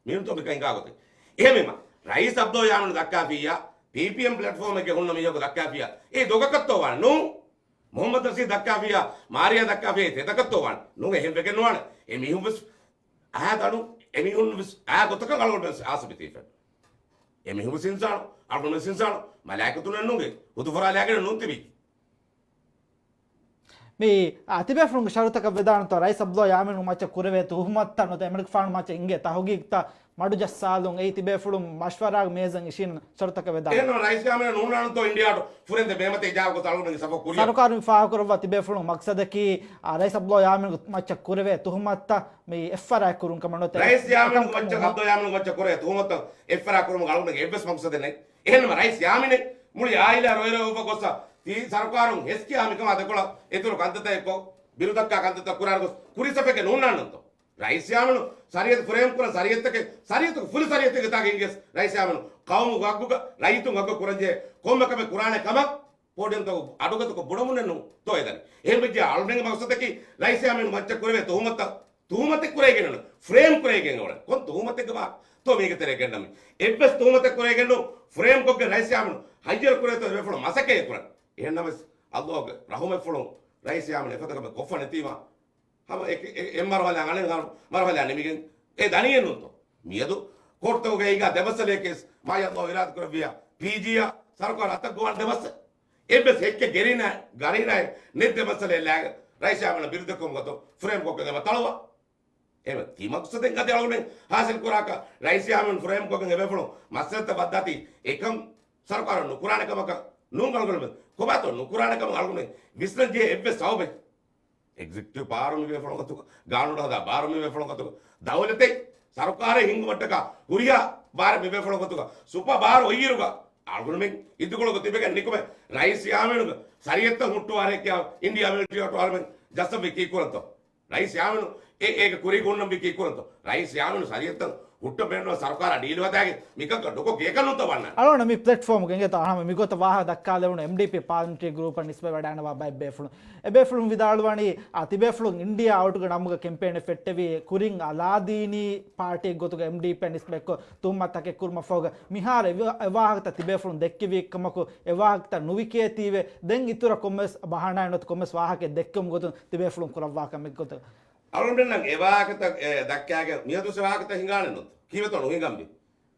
މީހުންތޯ މިކަން ހިނގާ ގޮތެއް؟ އެހެންވީމަ ރައީސް އަބްދުﷲ ޔާމީނު ދައްކާފިއްޔާ، ޕީޕީއެމް ޕްލެޓްފޯމެއްގެ ހުންނަ މީހަކު ދައްކާފިއްޔާ، އެ ދޮގަކަށްތޯ ވާނެ؟ ނޫން. މުހައްމަދު ނަސީދު ދައްކާފިއްޔާ، މާރިޔާ ދައްކާފިއްޔާ، އެ ތެދަކަށްތޯ ވާނެ؟ ނޫން، އެހެން ވެގެން ނުވާނެ. އެމީހުން ވެސް އަހާ ދަނު، އެމީހުން ވެސް އާ ގޮތަކަށް އަޅުގަނޑު ވެސް އާސިބި ތީފަ. އެމީހުން ވެސް އިންސާނު، އަޅުގަނޑު ވެސް އިންސާނު، މަލާއިކަތުންނެއް ނޫން، ހުދު ފަރާލާގެން ނޫން ތިބީ. އެ، އާ، ތިބޭފުޅުންގެ ޝަރުތަކަށް ވެދާނެތޯ ރައީސް ޢަބްދުﷲ ޔާމީނު މައްޗަށް ކުރެވޭ ތުހުމަތްތައް ނުވަތަ އެމަނިކުފާނު މައްޗަށް އިނގޭ ތަހުގީގުތައް މަޑުޖައްސާލުން އެއީ ތިބޭފުޅުން މަޝްވަރާގެ މޭޒަށް އިށީން ޝަރުތަކަށް ވެދާނެ. އެހެންނަމަ ރައީސް ޔާމީނަށް ނޫންނާނެތޯ އިންޑިއާއަށް ފުރެންދެ ބޭމަތެއް އިޖާބަކޮށް އަޅުގަނޑުގެ ސަފަށް ކުރިޔަށް. ސަރުކާރުން ފާހަގަކުރައްވާ ތިބޭފުޅުން މަޤްޞަދަކީ، އާ، ރައީސް ޢަބްދުﷲ ޔާމީނު މައްޗަށް ކުރެވޭ ތުހުމަތްތައް މި އެއްފަރާތް ކުރުން ކަމަށް ނުވަތަ ރައީސް ޔާމީނު މައްޗަށް ޢަބްދުﷲ ޔާމީނު މައްޗަށް ކުރެވޭ ތުހުމަތަށް އެއްފަރާތް ކުރުމުގެ އަޅުގަނޑުގެ އެއްވެސް މަޤްޞަދެއް ނެތް. އެހެންނަމަ ރައީސް ޔާމީނެއް މުޅި ޢާއިލާ ރޮއިރޮއި އޮއްވަ ގޮއްސަ ތީ ސަރުކާރުން ހެސްކިޔާ މިކަމާ ދެކޮޅަށް އިތުރު ކަންތައްތައް އެއްކޮށް، ބިރުދައްކާ ކަންތައްތައް ކުރާނެ ގޮސް ކުރި ސަފެއްގެ ނޫންނާންނަންތޯ؟ ރައީސް ޔާމީނު ޝަރީޢަތު ފްރޭމް ކުރަން ޝަރީޢަތްތަކެއް، ޝަރީޢަތުގެ ފުލު ޝަރީޢަތެއްގެ ތާގަ އިނގޭސް ރައީސް ޔާމީނު ޤައުމު އަގުގަ ރައްޔިތުން އަގު ކުރަންޖެހޭ ކޮންމެ ކަމެއް ކުރާނެ ކަމަށް ޕޯޑިއަމްތަކުގަ އަޑުގަތުކޮށް ބުނަމުންނެއް ނޫންތޯ އެދަނީ. އެހެންވެއްޖެ އަޅުގަނޑުގެ މަޤްޞަދަކީ ރައީސް ޔާމީނު މައްޗަށް ކުރެވޭ ތުހުމަތަށް ތުހުމަތެއް ކުރެވިގެން ނޫން، ފްރޭމް ކުރެވިގެން އުޅެން. ކޮން ތުހުމަތެއްގެ ވާހަކަތޯ މީގެ ތެރޭ ގެންނަމީ؟ އެއްވެސް ތުހުމަތެއް ކުރެވިގެން ނޫން، ފްރޭމް ކޮށްގެން ރައީސް ޔާމީނު ހައްޔަރު ކުރޭތޯ އެބޭފުޅުން މަސައްކަތް ކުރަން. އެހެންނަމަވެސް ﷲ ގެ ރަޙުމަތްފުޅުން ރައީސް ޔާމީނު އެފަދަ ކަމެއް ކޮށްފަ ނެތީމާ ހަމަ އެ، އެ، އެއް މަރުހަލާ އަނެއް ހަ، މަރުހަލާ ނިމިގެން އެ ދަނީއެއް ނޫންތޯ؟ މިއަދު ކޯޓްތަކުގައި ހިނގާ ދެ މައްސަލަޔަކީ މާތް ﷲ އިރާދަ ކުރެއްވިއްޔާ ޕީޖީއާ ސަރުކާރު އަތަށް ގޮވާނެ ދެ މައްސަލަ. އެއްވެސް ހެއްކެއް ގެރީނާ، ގަރީނާއެއް ނެތް ދެ މައްސަލައެއް ލާގެ ރައީސް ޔާމީނަށް ބިރުދައްކަމުގަތޯ ފްރޭމް ކޮށްގެން އެބަ ތަޅުވާ. އެމަ ތި މަޤްޞަދެއް އަދި އަޅުގަނޑު ހާސިލް ކުރާކަށް ރައީސް ޔާމީން ފްރޭމް ކޮށްގެން އެބޭފުޅުން މައްސަލަތައް ވައްދާތީ އެކަން ސަރުކާރަށް ނުކުރާނެ ކަމަކަށް ނޫން އަޅުގަނޑުމެން. ކޮބާތޯ ނުކުރާނެ ކަމަށް އަޅުގަނޑުމެން ވިސްނަން ޖެހޭ އެއްވެސް ސަބަބެއް؟ އެގްޒެކެޓިވް ބާރު މި ބޭފުޅުން ގޮތުގަ، ގާނޫނު ހަދާ ބާރު މި ބޭފުޅުން ގޮތުގަ، ދައުލަތެއް ސަރުކާރެއް ހިންގުމަށްޓަކާ ހުރިހާ ބާރެއް މި ބޭފުޅުން ގޮތުގަ، ސުޕަ ބާރު އޮތްއިރުގަ އަޅުގަނޑުމެން އިދިކޮޅުގަ ތިބެގެން ނިކުމެ ރައީސް ޔާމީނުގެ ޝަރީޢަތްތައް ހުއްޓުވާރޭ ކިޔާ އިންޑިއާ މިލިޓަރީ ހޮޓު އަޅުމެން ޖައްސަންވީ ކީއްކުރަންތޯ؟ ރައީސް ޔާމީނު އެ، އޭގެ ކުރީގަ ހުންނަންވީ ކީއްކުރަންތޯ؟ ރައީސް ޔާމީނު ޝަރީޢަތްތައް ހުއްޓަން ބޭނުންވާ ސަރުކާރާ ޑީލު ހަދާގެން މިކަންކަން ނުކޮށް ގޭކަށް ނުތަ ވަންނާނެ. އަޅުގަނޑަށް މި ޕްލެޓްފޯމުގަ އިނގޭތޯ ހަމަ މިގޮތަށް ވާހަކަ ދައްކާލެވުނު އެމްޑީޕީ ޕާލަމެންޓްރީ ގްރޫޕަށް ނިސްބަތްވެވަޑައިގަންނަވާ ބައެއް ބޭފުޅުން. އެބޭފުޅުން ވިދާޅުވަނީ، އާ، ތިބޭފުޅުން އިންޑިއާ އައުޓްގެ ނަމުގަ ކެމްޕޭނެއް ފެއްޓެވީ ކުރިން، އާ، ލާދީނީ ޕާޓީއެއް ގޮތުގަ އެމްޑީޕީއާ ނިސްބަތްކޮށް ތުހުމަތުތަކެއް ކުރުމަށްފަހުގަ މިހާރު އެ ވާ، އެ ވާހަކަތައް ތިބޭފުޅުން ދެއްކެވި ކަމަކު، އެ ވާހަކަތައް ނުވިކޭތީވެ، ދެން އިތުރަށް ކޮންމެސް ބަހާނާއެއް ނުވަތަ ކޮންމެސް ވާހަކައެއް ދެއްކެވުމުގެ ގޮތުން ތިބޭފުޅުން ކުރައްވާ ކަމެއްގޮތަށް. އަޅުގަނޑުމެންނަށް އެ ވާހަކަތައް، އެ، ދައްކާގެން މިއަދު ވެސް ވާހަކަތައް ހިނގާނެއް ނޫން. ކީއްވެތޯ ނުހިނގަންވީ؟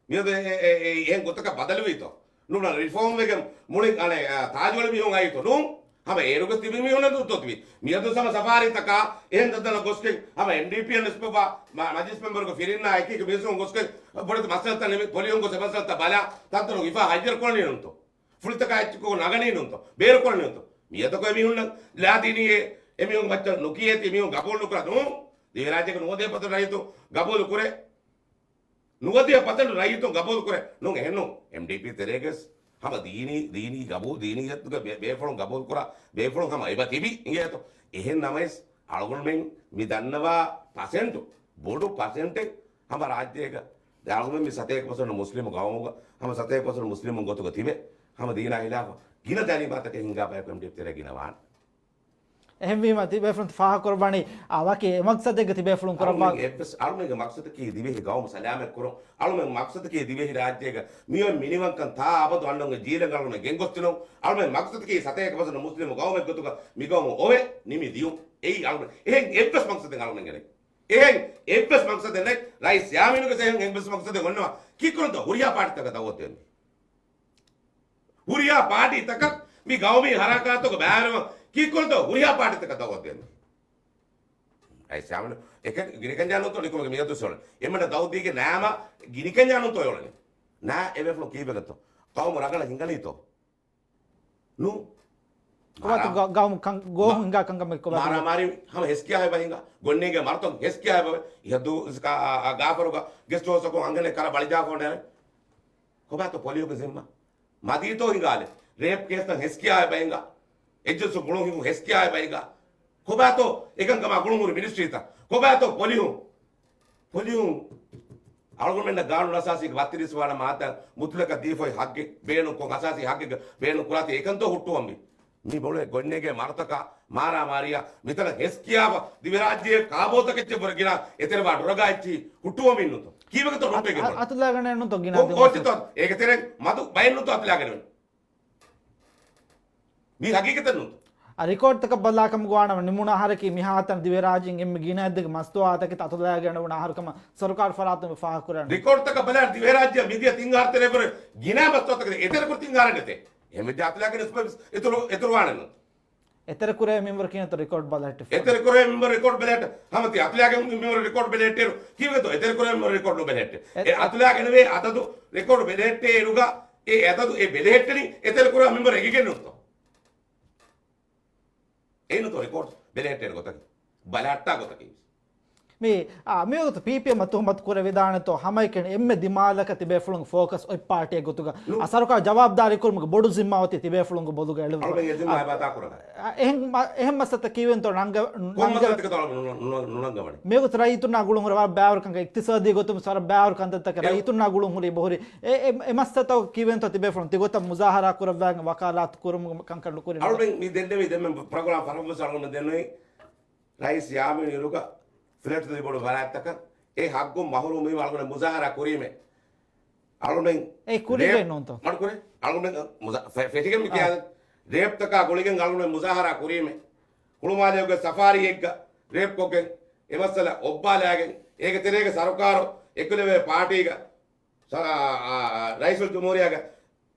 މިއަދު އެ، އެ، އެ، އެ، އެހެން ގޮތަކަށް ބަދަލުވީތޯ؟ ނޫން ރިފޯމްވެގެން މުޅިން އަނެއް، އަ، ތާޖުވެލި މީހުން އައީތޯ؟ ނޫން. ހަމަ އޭރުގެ ތިބި މީހުންނެއް ނޫންތޯ ތިބީ؟ މިއަދު ހަމަ ސަފާރީތަކާ އެހެން ދަންދަނަށް ގޮސްގެން ހަމަ އެމްޑީޕީއަށް ނިސްބަތްވާ މަ، މަޖިލިސް މެމްބަރުގެ ފިރިންނާ އެކި އެކި މީސްތަކުން ގޮސްގެން ބޮޑެތި މައްސަލަތައް ނިމި ޕޮލިހުން ގޮސް އެ މައްސަލަތައް ބަލާ ތަންތަނުން ހިފާ ހައްޔަރު ކުރަނީ ނޫންތޯ؟ ފުޅިތަކާ އެއްޗެއްކޮށް ނަގަނީ ނޫންތޯ؟ ބޭރު ކުރަނީ ނޫންތޯ؟ މިއަދަކު އެމީހުންނަށް ލާދީނީ އެ، އެމީހުން މައްޗަށް ނުކިޔޭތީ މީހުން ގަބޫލު ނުކުރާ ނޫން. ދިވެހިރާއްޖޭގެ ނުވަދިހަ ޕަސެންޓް ރައްޔިތުން ގަބޫލު ކުރޭ. ނުވަދިހަ ޕަސެންޓް ރައްޔިތުން ގަބޫލު ކުރޭ. ނޫން އެހެން ނޫން. އެމްޑީޕީ ތެރޭގަސް ހަމަ ދީނީ، ދީނީ ގަބޫ، ދީނީއްތުގެ ބޭ، ބޭފުޅުން ގަބޫލު ކުރާ ބޭފުޅުން ހަމަ އެބަ ތިބި އިނގޭތޯ. އެހެން ނަމަވެސް އަޅުގަނޑުމެން މި ދަންނަވާ ޕަސެންޓު، ބޮޑު ޕަސެންޓެއް ހަމަ ރާއްޖޭގަ ދެ އަޅުގަނޑުމެން މި ސަތޭކަ ޕަސެންޓް މުސްލިމު ގައުމުގަ، ހަމަ ސަތޭކަ ޕަސެންޓް މުސްލިމުން ގޮތުގަ ތިބެ، ހަމަ ދީނާ ހިލާފަށް ގިނަ ޖަރީމާތަކެއް ހިނގާ ބަޔަކު އެމްޑީޕީ ތެރޭ ގިނަ ވާނެ. އެހެންވީމަ، ތިބޭފުޅުން ފާހަގަކުރައްވާނީ، އާ، ވަކި އެ މަޤްޞަދެއްގަ ތިބޭފުޅުން ކުރައްވާ. އަޅުމެންގެ އެއްވެސް، އަޅުމެންގެ މަޤްޞަދަކީ ދިވެހި ގައުމު ސަލާމަތް ކުރުން. އަޅުމެން މަޤްޞަދަކީ ދިވެހި ރާއްޖޭގަ މިއޮތް މިނިވަންކަން ތާ އަބަދު އަންނަންގެ ޖީލަން އަޅުމެން ގެންގޮސްދިނުން. އަޅުމެން މަޤްޞަދަކީ ސަތޭކަ ޕަސެންޓް މުސްލިމު ގައުމެއް ގޮތުގަ މި ގައުމު އޮވެ ނިމި ދިޔުން. އެއީ އަޅުމެން. އެހެން އެއްވެސް މަޤްޞަދެއް އަޅުމެންގެ ނެތް. އެހެން އެއްވެސް މަޤްޞަދެއް ނެތް. ރައީސް ޔާމީނުގެ އެހެން އެއްވެސް މަޤްޞަދެއް އޮންނަވާ. ކީއްކުރަންތޯ ހުރިހާ ޕާޓީތަކަށް ދައުވަތު ދޭން. ހުރިހާ ޕާޓީތަކަށް މި ގައުމީ ހަރަކާތުގަ ބައިވެރިވާ ކީއްކުރަންތޯ ހުރިހާ ޕާޓީތަކަށް ދައުވަތު ދޭން. އައި ސާމިލު އެކަން ގިނިކަން ޖާނުންތޯ ނިކުމެގެ މިއަދު ސޮޅެ. އެމަނަ ދައުދީގެ ނާމަ ގިނިކަން ޖާނުންތޯ އެއޮޅެނީ. ނާ އެބޭފުޅުން ކީއްވެގެންތޯ؟ ޤައުމު ރަނގަޅަށް ހިނގަނީތޯ؟ ނޫ. ކޮބާތޯ މާ، ގަ-، ގައުމު ކަން، ގޯހުން މާ، ހިނގާ ކަންކަމެއް ކޮބާތޯ؟ މާރާމާރީ ހަމަ ހެސްކިޔާ ހައިބަ ހިނގާ. ގޮންނޭގެ މަރުތައް ހެސްކިޔާ ހައިބަވެ. އިހަދޫ ގާފަރުގަ ގެސްޓް ހައުސަކުން އަންގަނެ ކަރަ ބަޅިޖާފޯނެ. ކޮބާތޯ ޕޮލިހުގެ ޒިންމާ؟ މަދީތޯ ހިނގާލެ؟ ރޭޕް ކޭސްތައް ހެސްކިޔާ ބައިނގާ. އެއްޖައްސު ގުޅުން ހިނގު ހެސްކިޔާ ބައިނގާ. ކޮބާތޯ އެކަންކަމާ ގުޅުން ހުރި މިނިސްޓްރީތައް؟ ކޮބާތޯ ޕޮލިހުން؟ ޕޮލިހުން އަޅުގަނޑުމެންނަށް ގާނޫނު އަސާސީގެ ބައްތިރީސް ވާނަ މާއްދާ މުތުލަކަށް ދީފައި ހައްގެއް ބޭނުންކޮށް، އަސާސީ ހައްގެއްގެ ބޭނުން ކުރާތީ އެކަންތޯ ހުއްޓުވަންވީ؟ މި ބޮޅުވެ ގޮންނޭގެ މަރުތަކާ މާރާމާރީއާ މިތަނަށް ހެސްކިޔާފަ ދިވެރާއްޖެ ކާބޯތަކެއްޗެއް ވުރެ ގިނަ އެތެރެ ވާ ޑޮރަގާ އެއްޗި ހުއްޓުވަމިންނުތޯ؟ ކީއްވެގެތޯ އަތު-، ނުހުއްޓޭގެ އަ-، ބޮޑު؟ އަތުލާގަނެއްނުތޯ ގިނަ އޮ-، ދިމާ އޯތިތޯ އޭގެ ތެރެއިން މަދު ބައެއްނުތޯ އަތުލާގަނެވެން؟ މީ ހަގީގަތެއްނުތޯ؟ އަ، ރިކޯޑްތަކަށް ބަލާކަމުގަ ވާނަމަ ނިމުނު އަހަރަކީ މިހާތަނަށް ދިވެރާއްޖެއިން އެންމެ ގިނައަށް ދެކެ މަސްތުވާތަކެތި އަތުލާގަނެވުނު އަހަރު ކަމަށް ސަރުކާރު ފަރާތުން ފާހަގަކުރަން. ރިކޯޑްތަކަށް ބަލާ ދިވެރާއްޖެއަށް މިދިޔަ ތިން އަހަރު ތެރޭ ވުރެ ގިނަ މަސްތުވާތަކެތި އެތެރެކުރި ތިން އަހަރެއް ނެތޭ. އެހެންވެއްޖެ އަތުލާގަނެ އިތުރު، އިތުރު ވާނެއްނު. އެތެރެކުރޭ މިންވަރު ކިޔަންތޯ ރެކޯޑް ބަލަހައްޓެ؟ އެތެރެކުރޭ މިންވަރު ރެކޯޑް ބެލެހެއްޓެ. ހަމަ ތި އަތުލާގެން މިންވަރު ރެކޯޑް ބެލެހެއްޓޭރު. ކީއްވެތޯ އެތެރެކުރޭ މިންވަރު ރެކޯޑް ނުބެލެހެއްޓެ؟ އެ އަތުލާގެނެވޭ އަދަދު ރެކޯޑް ބެލެހެއްޓޭ އިރުގަ އެ އަދަދު އެ ބެލެހެއްޓެނީ އެތެރެކުރާ މިންވަރު އެނގިގެން ނޫންތޯ؟ އެއިނުތޯ ރެކޯޑް ބެލެހެއްޓޭނެ ގޮތަކީ. ބަލަހައްޓާ ގޮތަކީ. މި، އާ، މިވަގުތު ޕީޕީއެމް ތުހުމަތު ކުރެވިދާނެތޯ ހަމައެކަނި އެންމެ ދިމާލަކަށް ތިބޭފުޅުން ފޯކަސް އޮތް ޕާޓީއެއް ގޮތުގަ. އާ، ސަރުކާރު ޖަވާބުދާރީ ކުރުމުގެ ބޮޑު ޒިންމާ އޮތީ ތިބޭފުޅުންގެ ބޮލުގަ އެޅުވުމަށް. އަޅުމެން އެ ޒިންމާ އެބަ އަދާ ކުރަން. އެހެން މަ-، އެހެން މަސައްކަތަށް ކީއްވެންތޯ ނަންގަ-، ނަންގަ-، ނުނަންގަވަނީ. މިވަގުތު ރައްޔިތުންނާ ގުޅުން ހުރި ވަރަށް ބައިވަރު ކަންކަން، އިޤްތިޞާދީ ގޮތުން ވަރަށް ބައިވަރު ކަންތައްތަކެއް އެ ރައްޔިތުންނާ ގުޅުން ހުރީ ބޮހުރި. އެ، އެ، އެ މަސައްކަތަށް ކީއްވެންތޯ ތިބޭފުޅުން ތިގޮތަށް މުޒާހަރާ ކުރައްވާ ވަކާލާތު ކުރުމުގެ ކަންކަން ނުކުރި؟ އަޅުމެން މި ދެންނެވި ދެންމެ ޕްރޮގްރާމް ފަރަހަށް ވެސް އަޅުމެން ދެންނެވި. ރައީސް ޔާމީނު އިރުގަ ފްލެޓް ދެބޮޑު ވަރާތްތަކަށް އެ ހައްގުން މަހުރޫމް ވީމަ އަޅުގަނޑު މުޒާހަރާ ކުރީމޭ. އަޅުމެން އެ ކުރީގަ ރޭޕް ނޫންތޯ؟ މަޑުކުރޭ. އަޅުމެން މުޒާ-، ފެ-، ފެށިގެން މި އާ. ކިޔާ ރޭޕްތަކާ ގުޅިގެން އަޅުމެން މުޒާހަރާ ކުރީމޭ. ހުޅުމާލެއުގެ ސަފާރީއެއްގަ ރޭޕްކޮށްގެން އެ މައްސަލަ އޮއްބާލާގެން އޭގެ ތެރޭގަ ސަރުކާރު އެކުލެވޭ ޕާޓީގަ ސަ-، އާ، އާ، ރައީސުލްޖުމްހޫރިއްޔާގެ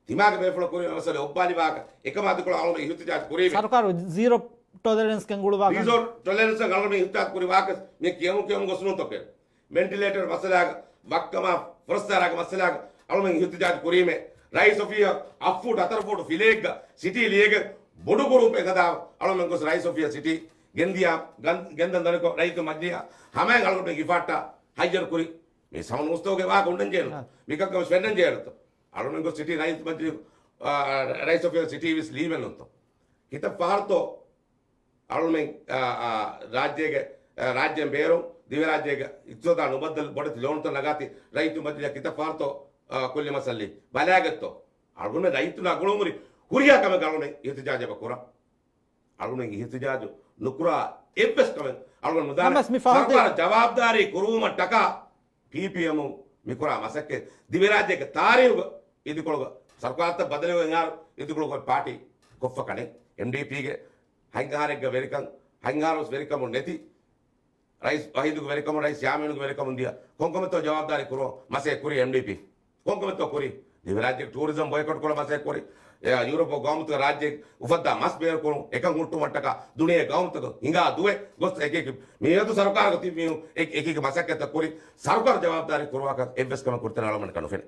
ތިމާގެ ބޭފުޅުން ކުރި މައްސަލަ އޮއްބާލި ވާހަކަ އެކަމާ ދިކޮޅަށް އަޅުމެން އިހުތިޖާޖް ކުރީމޭ. ސަރުކާރު ޒީރޯ ޓޮލެރެންސް ގެންގުޅުވާ ކަން. ޒީރޯ ޓޮލެރެންސް އަޅުމެން އިހުތިޖާޖް ކުރި ވާހަކަ މި ކިޔަމު ކިޔަމު ގޮސް ނޫންތޯ ކޭ. މެންޓިލޭޓަރ މައްސަލާގަ، ވައްކަމާ ފުރައްސާރާގެ މައްސަލާގަ އަޅުމެން އިހުތިޖާޖް ކުރީމޭ. ރައީސް އޮފީހަށް އަށް ފޫޓް ހަތަރު ފޫޓް ފިލެއެއްގަ ސިޓީ ލިޔެގެން ބޮޑު ގުރޫޕެއް ހަދާ އަޅުމެން ގޮސް ރައީސް އޮފީހަށް ސިޓީ ގެންދިޔާ، ގަން-، ގެންދަން ދަނިކޮށް ރައްޔިތު މަޖިލީހަށް ހަމައިން އަޅުގަނޑު ގިފާއްޓާ ހައްޔަރު ކުރި. މި ސަމަން އުސްތަވުގެ ވާހަކަ އުންނަން ޖެހޭނު. އާ. މިކަންކަމަށް ފެންނަން ޖެހޭނުތޯ. އަޅުމެން ގޮސް ސިޓީ ރައީސް މަޖިލީ، އާ، ރައީސް އޮފީހަށް ސިޓީ ވެސް ލީމެއް ނޫންތޯ. ކިތައް ފަހަރުތޯ އަޅުމެން، އާ، އާ، ރާއްޖޭގެ، އާ، ރާއްޖޭން ބޭރުން ދިވެރާއްޖޭގެ އިޤްތިޞާދާ ނުބައްދަލު ބޮޑެތި ލޯނުތައް ނަގާތީ ރައްޔިތު މަޖިލީހަށް ކިތައް ފަހަރުތޯ، އާ، ކުއްލި މައްސަލަ ބަލާގަތްތޯ؟ އަޅުގަނޑުމެން ރައްޔިތުންނާ ގުޅުން ހުރި ހުރިހާ ކަމެއްގަ އަޅުގަނޑުމެން އިހުތިޖާޖެއް ކުރަން. އަޅުގަނޑުމެން އިހުތިޖާޖު ނުކުރާ އެއްވެސް ކަމެއް އަޅުގަނޑު ނުދާނެ. ނަމަވެސް މި ފަހު ތި- ސަރުކާރަށް ޖަވާބުދާރީ ކުރުވުމަށްޓަކާ ޕީޕީއެމުން މިކުރާ މަސައްކަތް ދިވެރާއްޖޭގެ ތާރީހުގަ އިދިކޮޅުގަ ސަރުކާރުތައް ބަދަލުވެގެން އައިރު އިދިކޮޅުގަ ޕާޓީ ކޮށްފަ ކަނެއް. އެމްޑީޕީގެ ހަތް އަހަރެއްގަ ވެރިކަން، ހަތް އަހަރުވެސް ވެރިކަމުން ނެތި ރައީސް ވަހީދުގެ ވެރިކަމުން، ރައީސް ޔާމީނުގެ ވެރިކަމުން ދިޔަ ކޮންކަމެއްތޯ ޖަވާބުދާރީ ކުރުވަން މަސައްކަތް ކުރީ އެމްޑީޕީ؟ ކޮންކަމެއްތޯ ކުރީ؟ ދިވެރާއްޖޭގެ ޓޫރިޒަމް ބޮއިކޮޓް ކުރަން މަސައްކަތް ކުރީ. އެ، ޔޫރަޕް ގައުމުތަކަށް ރާއްޖެ އުފައްދާ މަސް ބޭރު ކުރުން އެކަން ހުއްޓުމަށްޓަކާ ދުނިޔޭ ގައުމުތަކަށް ހިނގާ ދުވެ ގޮސް އެކި އެކި މިއަދު ސަރުކާރުގަ ތިބި މީހުން އެ-، އެކި އެކި މަސައްކަތްތައް ކުރި. ސަރުކާރު ޖަވާބުދާރީ ކުރުވާކަށް އެއްވެސް ކަމެއް ކުރިތަން އަޅުގަނޑަކަށް ނުފެނޭ.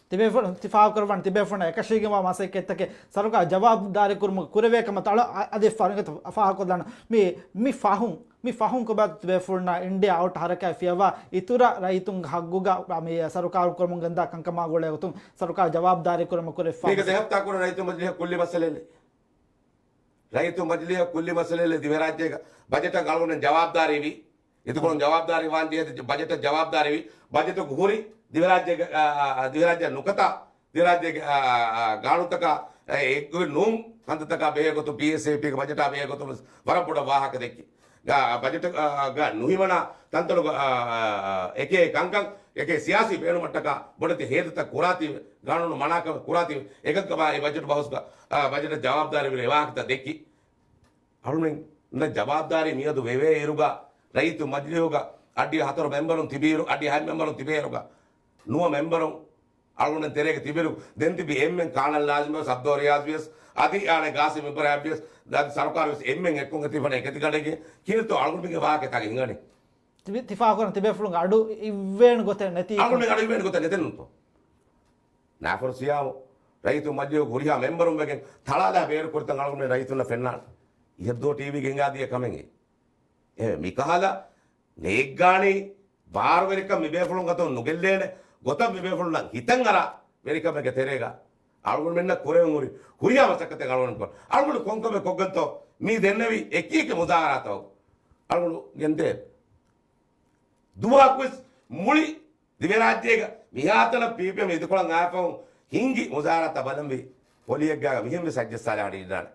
ތިބޭފުޅުން ތި ފާހަގަކުރައްވާނެ ތިބޭފުޅުންނަށް އެކަށީގެންވާ މަސައްކަތްތަކެއް ސަރުކާރު ޖަވާބުދާރީ ކުރުމަށް ކުރެވޭ ކަމަށް އަޅަ-، އަ-، އަދި ފާހަގަކޮށްލާނަ. މި، މި ފަހުން، މި ފަހުން ކޮބާތު ތިބޭފުޅުންނަށް އިންޑިއާ އައުޓް ހަރަކާތް ފިޔަވާ އިތުރަށް ރައްޔިތުންގެ ހައްގުގަ މި ސަރުކާރު ކުރަމުން ގެންދާ ކަންކަމާ ގުޅޭ ގޮތުން ސަރުކާރު ޖަވާބުދާރީ ކުރުމަށް ކުރެވިފާ މީގެ ދެ ހަފްތާ ކުރަން ރައްޔިތު މަޖިލީހަށް ކުއްލި މައްސަލައެއް. ރައްޔިތު މަޖިލީހަށް ކުއްލި މައްސަލައެއް ދިވެރާއްޖޭގަ ބަޖެޓަށް އަޅުގަނޑު ޖަވާބުދާރީވީ. އިދިކޮޅުން ޖަވާބުދާރީ ވާން ޖެހޭ ބަޖެޓަށް ޖަވާބުދާރީވީ. ބަޖެޓުގަ ހުރި ދިވެރާއްޖޭގެ، އާ، އާ، ދިވެރާއްޖެ ނުކަތާ ދިވެރާއްޖޭގެ، އާ، އާ، ގާނޫނުތަކާ، އެ، އެއްގޮތް ނޫން ކަންތައްތަކާ ބެހޭ ގޮތުން ޕީއެސްއޭޕީގެ ބަޖެޓާ ބެހޭ ގޮތުން ވެސް ވަރަށް ބޮޑަށް ވާހަކަ ދެއްކި. ގާ-، ބަޖެޓް، އާ، ގާ ނުހިމަނާ ތަންތަނުގަ، އާ، އާ، އެކޭ ކަންކަން، އެކޭ ސިޔާސީ ބޭނުމަށްޓަކާ ބޮޑެތި ހޭދަތައް ކުރާތީވެ، ގާނޫނު މަނާކަމެއް ކުރާތީވެ، އެކަންކަމާ އެ ބަޖެޓް ބަހުސްގަ، އާ، ބަޖެޓަށް ޖަވާބުދާރީވެ ވާހަކަތައް ދެއްކި. އަޅުމެން ޖަވާބުދާރީ މިއަދު ވެވޭ އިރުގަ، ރައްޔިތު މަޖިލީހުގަ އައްޑި ހަތަރު މެމްބަރުން ތިބިއިރު، އައްޑި ހަތް މެމްބަރުން ތިބޭއިރުގަ، ނުވަ މެމްބަރުން އަޅުގަނޑު ތެރޭގަ ތިބިއިރު، ދެން ތިބި އެންމެން ކާނަލް ނާޒިމް ވެސް، އަބްދުﷲ ރިޔާޒް ވިޔަސް، އަދި އާނެ ގާސިމް އިބްރާހިމް ވިޔަސް، އަދި ސަރުކާރު ވެސް އެންމެން އެއްކޮށް ތިބަނެ އެކެތިގަނޑެއްގެ ކީރިތޯ އަޅުގަނޑުމެންގެ ވާހަކަތަކެއް ހިނގަނީ. ތި-، ތިފާކުރަން ތިބޭފުޅުން އަޑު އިއްވޭން ގޮތެއް ނެތީ. އަޅުގަނޑު އަޑު އިއްވޭން ގޮތެއް ނެތެއްނުތޯ. ނާފަރު ސިޔާމު، ރައްޔިތު މަޖިލީހުގެ ހުރިހާ މެމްބަރުން ވެގެން ތަޅާލާ ބޭރު ކުރިތަން އަޅުގަނޑު ރައްޔިތުންނަށް ފެންނާނެ. އިހަށްދޯ ޓީވީގެ ހިނގާދިޔަ ކަމެއް. އެ މިކަހަލަ ނޭއްގާނީ ބާރުވެރިކަން މިބޭފުޅުން އަތުން ނުގެއްލޭނެ ގޮތަށް މިބޭފުޅުންނަށް ހިތަށް އަރާ ވެރިކަމެއްގެ ތެރޭގަ އަޅުގަނޑުމެންނަށް ކުރެވެން ހުރި ހުރިހާ މަސައްކަތެއް އަޅުގަނޑު ކޮށް، އަޅުގަނޑު ކޮންކަމެއް ކޮށްގެންތޯ މީ ދެންނެވި އެކި އެކި މުޒާހަރާތައް އަޅުގަނޑު ގެންދޭ. ދުވަހަކުވެސް މުޅި ދިވެރާއްޖޭގަ މިހާތަނަށް ޕީޕީއެމް އިދިކޮޅަށް އާފަހު ހިންގި މުޒާހަރާތައް ބަލަންވީ ޕޮލިއެއްގާ މިހެންވެސް އައްޖައްސާލާ ހަޑި އިންނާނެ.